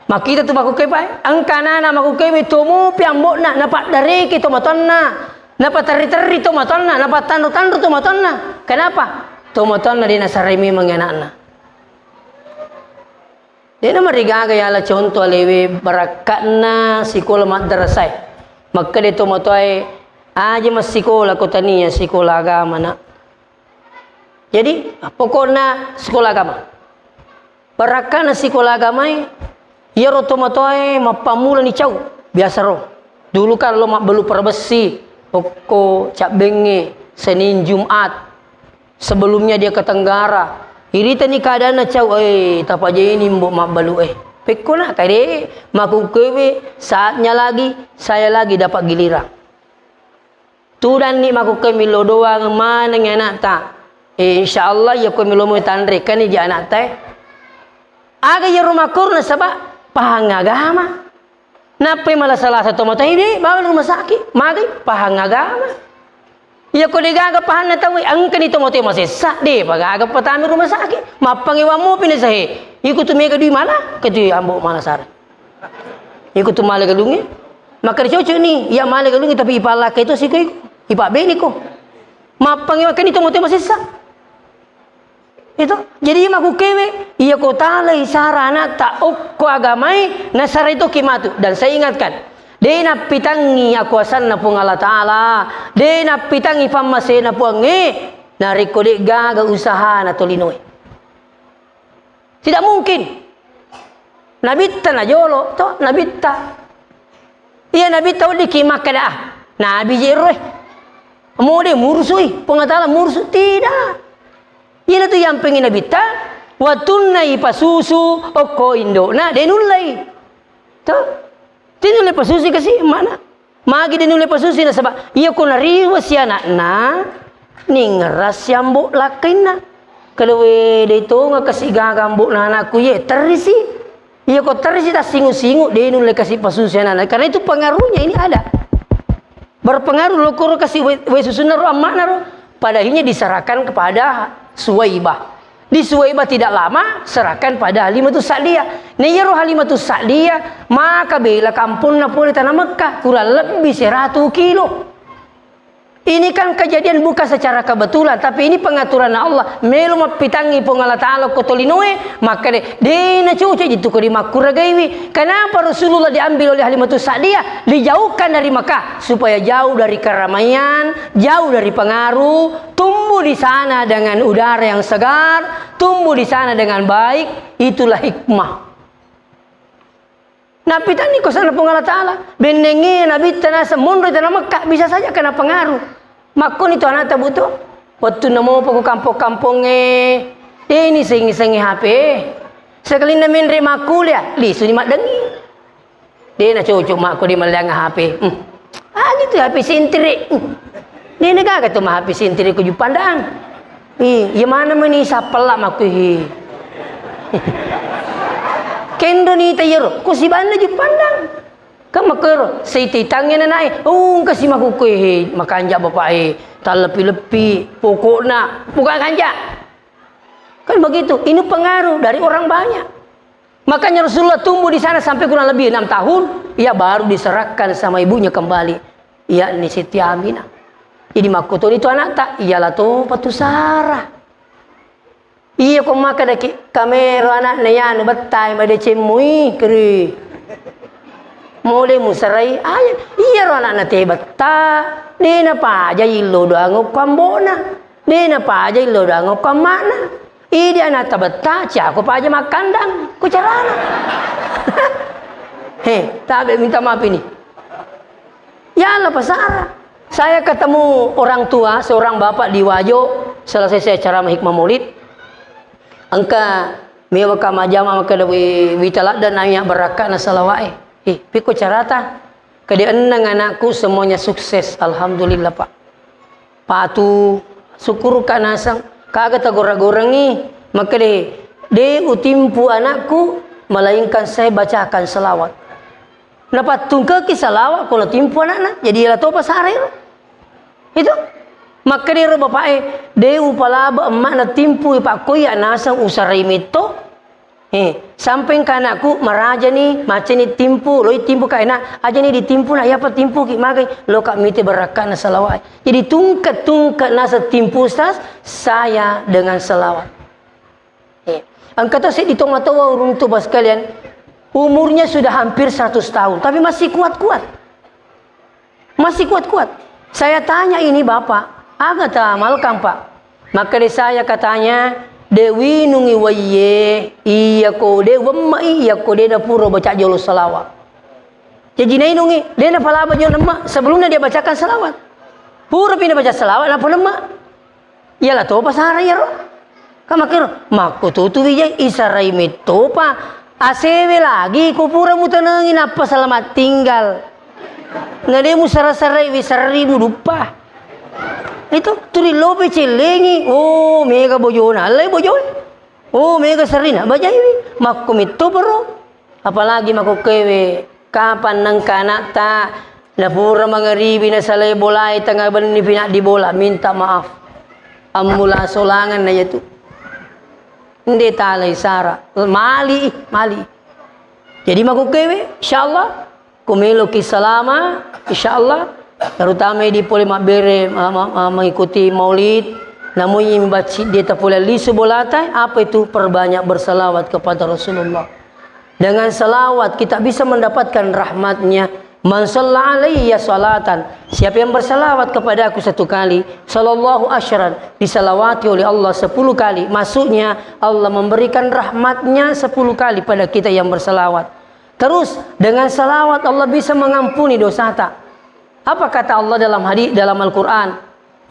makkita tu makkukkuewe, Pak, eh? Engka anana makkukkuewe tomopi ambo'na, napaddareke tomatoanna, napaterri-terri tomatoanna, napatanro-tanro tomatoanna. Kenapa? Tomatoanna de nasarai memeng ana'na. De'na marigaga yala contoh alewe barakka'na sikola maddarasae. Makkeda tomatoae, "Aja massikola ko tania sikola agama, Nak." Jadi, pokokna sikola agama. Barakka'na sikola agamae, iyaro tomatoae mappammulani cau, biasa ro. Dulu kan lo mabbalu parabessi, okko cabbengnge, Senin Jumat. Sebelumnya dia ke Tenggara. Iritani keadaanna cau, "Eh, tapajeni mbo mabbalu, eh." Pekkona kade, makkukkuewe, saatnya lagi, saya lagi dapat giliran. Tudanni makkukkuewe millau doang maneng ana'ta. Eh, insya Allah, iya ko millau mo tanre, kani ji ana'ta, eh. Aga iyaro makkoro nasaba pahang agama. Nappai malasa-lasa tomatoae, de, bawa rumah sakit, magai pahang agama. Iya ko de gaga pahanna tauwe, engkani tomatoae masessa, de pa gaga patama rumah sakit. Mappangewa mopi nasahe. Iko tu mega dui mala, ke tu ambo mala sara. Iko tu mala galungnge. Maka dicocok ni, iya mala galungnge tapi ipalakkai to siko iko. Ipabbene ko. Mappangewa kani tomatoae masessa. Itu. Jadi, iya makkukkuewe, iya ko talai sara ana'ta okko agamae, nasarai toki matu. Dan saya ingatkan, de nappitangngi akuasanna Puang Allah Ta'ala, de nappitangngi pammasena Puangnge, narekko de gaga usahana tolinoe. Tidak mungkin. Nabitta najolo, to, nabitta. Iya, nabitta weddikki makkeda, ah, nabi je ro, eh. Mode murusui, Puang Allah Ta'ala murusu, tidak. Iyana tu yampengi nabitta, wattunna ipasusu okko indo'na, de nullei. To? De nulle pasusu kasi, mana? Magi de nulle pasusu nasaba iya ko nariwasi ana'na, ningerasi ambo lakkainna. Kalewe de tonga kasi gaga ambo na anakku ye, terisi. Iya ko terisi tassingu-singu, de nulle kasi pasusu ana'na. Karena itu pengaruhnya ini ada. Berpengaruh lo koro kasi we, we susunna ro ammana ro. Pada akhirnya diserahkan kepada Suwaibah. Di Suwaibah tidak lama, serahkan pada Halimatus Sa'diyah. Nah, iyaro Halimatus Sa'diyah, maka bela kamponna pole tanah Mekah, kurang lebih seratu kilo. Ini kan kejadian bukan secara kebetulan, tapi ini pengaturan Allah. Melo mappitangngi Puang Allah Ta'ala ko tolinoe, maka de, de na cocok jitu ko di makkuragaiwi. Kenapa Rasulullah diambil oleh Halimatus Sa'diyah, dijauhkan dari Mekah, supaya jauh dari keramaian, jauh dari pengaruh, tumbuh di sana dengan udara yang segar, tumbuh di sana dengan baik, itulah hikmah. Nappitanni ko sana Puang Allah Ta'ala, bennengnge nabitta naseng monro tana Mekka, bisa saja kena pengaruh. Makkoni tu anakta buto, wettunna mopa ko kampong-kampongnge, deni sengi-sengi H P. Sekalinna menre makkuliah, lisuni maddengi. De na cocok makko de malleang H P. Hmm. Ah, gitu, H P sentri. Hmm. De na gaga tu ma H P sentri ko Juppandang. Ih, iya mana meni sappella makko hi. Kendo ni tayero, ko sibanna Juppandang. Kan makkero, seititangnge nanae. Oh, engka si makukku he, makanja bapak he, talleppi-leppi, pokokna, bukan kanja. Kan begitu, ini pengaruh dari orang banyak. Makanya Rasulullah tumbuh di sana sampai kurang lebih enam tahun, ia baru diserahkan sama ibunya kembali, yakni Siti Aminah. Jadi makkutoni tu anakta, iyalah topa tu Sarah. Iya ko makkadaki, kamero anakna yanu bettai madeceng mui, keri. Mole musarai, ayo, iyaro anakna te betta, de napaja illo doang okko ambona. De napaja illo doang okko amma'na. Idi anakta betta, cako paja makkandang, ku carana. He, tabe minta maaf ini. Ya Allah, pasara. Saya ketemu orang tua, seorang bapak di Wajo, selesai saya ceramah hikmah maulid. Engka mewa ka majama makkeda wi, wita ladda nanya barakka na salawa'e. Eh, piko carata? Kede enneng anakku semuanya sukses, alhamdulillah, Pak. Patu, sukkuruka naseng, kaga tagora-gorengi, makkede, De utimpu anakku, melainkan saya bacakan selawat. Napattungkeki salawat ko natimpu anakna. Jadi iyala topa sara ero. Itu. Makkedai ro bapa'e, de upalaba emma natimpu, pakkoi naseng usarai metto. Eh, sampai engka anakku marajani, maceni timpu, loi timpu ka enak, ajani ditimpu na, iyapa timpu ki magai, loka mite barakkana salawat. Jadi tungke-tungke naseng timpu, Ustaz, saya dengan salawat. Eh, engka to seddi tomatoa uruntu, Bapak sekalian, umurnya sudah hampir seratus tahun, tapi masih kuat-kuat. Masih kuat-kuat. Saya tanya ini Bapak, aga ta malkang, Pak? Makkeda saya katanya, de winungi waiye, iya ko de wemmai, iya ko de napura baca jolo salawat. Jadi nainungi, de napalaba jolo nemma, sebelumnya dia bacakan salawat. Pura pi nabaca salawat, napa nemma. Iyala topa sara iyaro. Ka makkero, makkututu wijai isarai mettopa. Asewe lagi ko pura mutanengi nappa selamat tinggal. Na de musara-sarai wi serri muduppa. Itu turi lope cellengi. Oh, mega bojona. Allai bojoe. Oh, mega serrina. Bajaiwi. Makko mettopa ro. Apalagi makkokkoewe, kapang nengka anakta, napura mangaribi nasalai bolae, tengnga benni pi naddi bola, minta maaf. Ammula solangan na iyatu. Nde talai sara, mali, mali. Jadi makkokkoewe, insyaallah, ko meloki salama, insyaallah, terutama di pole mabbere, ma-, ma-, ma-, mengikuti maulid, namoi bacci de tapole lisu bolata, apa itu? Perbanyak bersalawat kepada Rasulullah. Dengan salawat kita bisa mendapatkan rahmatnya. Man shalla alayya salatan, siapa yang bersalawat kepadaku satu kali, sallallahu asyran, disalawati oleh Allah sepuluh kali. Maksudnya, Allah memberikan rahmatnya sepuluh kali pada kita yang bersalawat. Terus, dengan salawat Allah bisa mengampuni dosata. Apa kata Allah dalam hadis, dalam Al-Quran?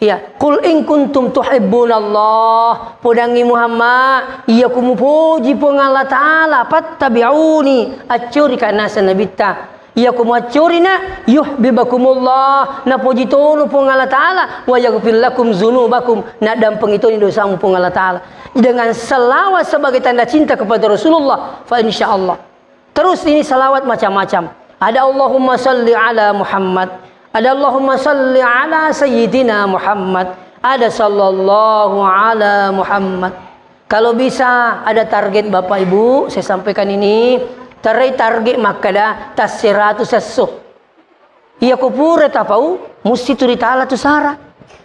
Iya, "Qul in kuntum tuhibbunallah," podangngi Muhammad, iya ku mupoji Puang Allah Ta'ala, "fattabi'uni," accori ka naseng Nabitta. Iya ku muaccori na, "yuhibbukumullah," napoji tono Puang Allah Ta'ala, "wa yaghfir lakum dzunubakum," naddampengi toni dosamu Puang Allah Ta'ala. Dengan salawat sebagai tanda cinta kepada Rasulullah, fa insya Allah. Terus ini salawat macam-macam. Ada Allahumma salli ala Muhammad. Ada Allahumma salli ala Sayyidina Muhammad. Ada sallallahu ala Muhammad. Kalau bisa ada target Bapak Ibu, saya sampaikan ini, terai target makkeda tas seratus esso. Iya ko pura tapau, musti tu ritala tu sara.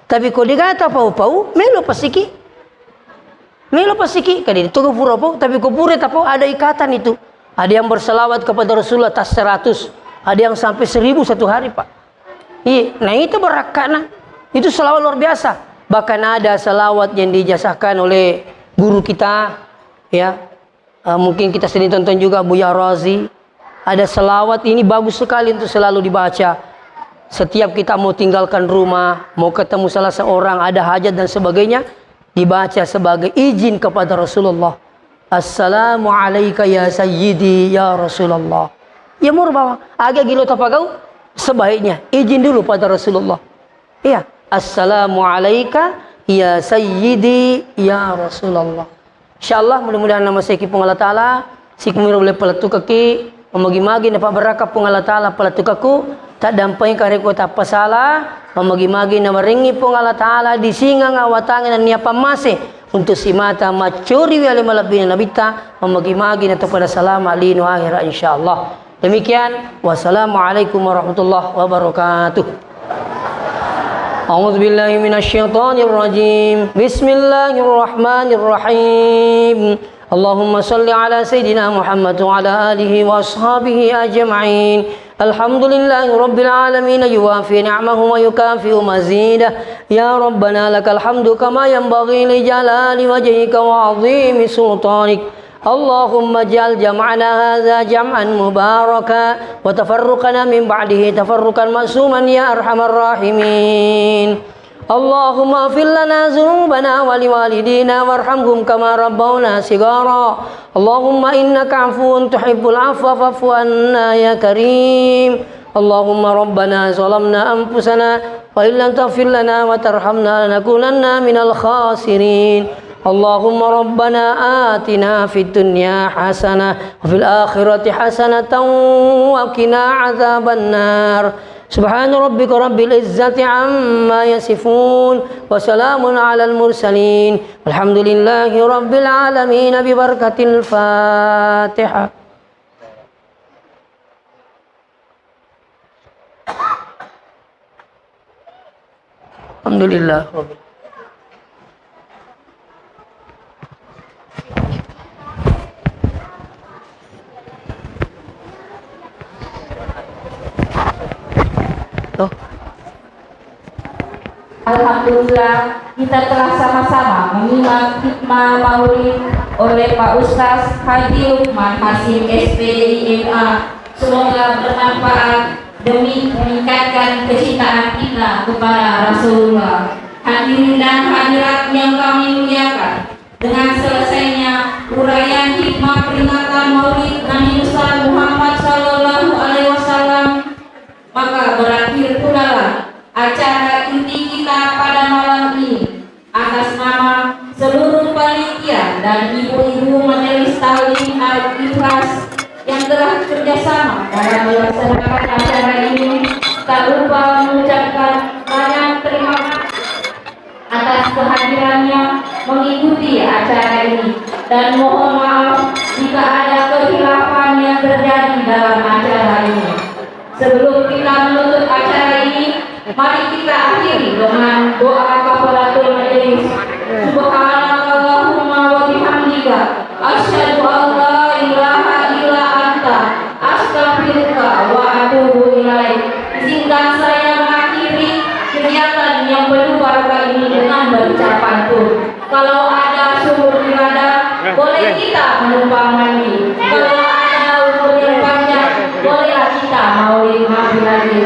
Tapi ko dega tapau-pau, melo pasiki. Melo pasiki, kadi itu ko pura pau, tapi ko pura tapau ada ikatan itu. Ada yang berselawat kepada Rasulullah tas seratus, ada yang sampai seribu satu hari, Pak. Iya, nah itu barakkana. Itu selawat luar biasa. Bahkan ada selawat yang dijasahkan oleh guru kita, ya, Eh, mungkin kita sering tonton juga Buya Razi. Ada selawat ini bagus sekali untuk selalu dibaca. Setiap kita mau tinggalkan rumah, mau ketemu salah seorang, ada hajat dan sebagainya, dibaca sebagai izin kepada Rasulullah. "Assalamu alaika ya sayyidi ya Rasulullah." Ya mur bawang, aga gilo tapagau, sebaiknya izin dulu pada Rasulullah. Iya, "Assalamu alaika ya sayyidi ya Rasulullah." Insyaallah, mudah-mudahan namaseki Puang Allah Ta'ala, sikumiro boleh palettukaki, mamagi-magi napabbarakka Puang Allah Ta'ala palettukakku, taddampai kareko tappasala, mamagi-magi nawarengngi Puang Allah Ta'ala disingeng awatangeng nennia pammase, untuk simata maccori wiale malebbina nabitta, mamagi-magi natopada salama lino akhirat insyaallah. Demikian, wassalamualaikum warahmatullahi wabarakatuh. أعوذ بالله من الشيطان الرجيم. بسم الله الرحمن الرحيم. اللهم صل على سيدنا محمد وعلى آله وأصحابه أجمعين. الحمد لله رب العالمين، يوافي نعمه ويكافئ مزيده. يا ربنا لك الحمد كما ينبغي لجلال وجهك وعظيم سلطانك. اللهم اجعل جمعنا هذا جمعا مباركا وتفرقنا من بعده تفرقا معصوما يا أرحم الراحمين. اللهم اغفر لنا ذنوبنا ولوالدينا وارحمهم كما ربونا صغارا. اللهم إنك عفو تحب العفو فاعف عنا يا كريم. اللهم ربنا ظلمنا أنفسنا وإن لم تغفر لنا وترحمنا لنكونن من الخاسرين. اللهم ربنا آتنا في الدنيا حسنة وفي الآخرة حسنة وقنا عذاب النار. سبحان ربك رب العزة عما يصفون وسلام على المرسلين والحمد لله رب العالمين ببركة الفاتحة. Alhamdulillah. Tuh. Alhamdulillah, kita telah sama-sama menyimak hikmah maulid oleh Pak Ustaz Haji Lukman Hasim, S P I M A. Semoga bermanfaat demi meningkatkan kecintaan kita kepada Rasulullah. Hadirin dan hadirat yang kami muliakan, dengan selesainya uraian hikmah peringatan Maulid Nabi besar Muhammad sallallahu alaihi wasallam, maka berakhir pulalah acara inti kita pada malam ini. Atas nama seluruh panitia dan ibu-ibu Majelis Taklim Al-Ikhlas yang telah bekerja sama dalam melaksanakan acara ini, tak lupa mengucapkan banyak terima kasih atas kehadirannya mengikuti acara ini, dan mohon maaf jika ada kehilafan yang terjadi dalam acara ini. Sebelum kita menutup acara ini, mari kita akhiri dengan doa kafaratul majelis. Subhanakallahumma wa bihamdika, asyhadu an la ilaha illa anta, astaghfiruka wa atubu ilaik. Izinkan saya mengakhiri kegiatan yang penuh barakah ini dengan berucap pantun. Kalau ada sumur iradah, boleh kita menumpang mandi. Kalau ada umur yang panjang, bolehlah kita maulid Nabi lagi.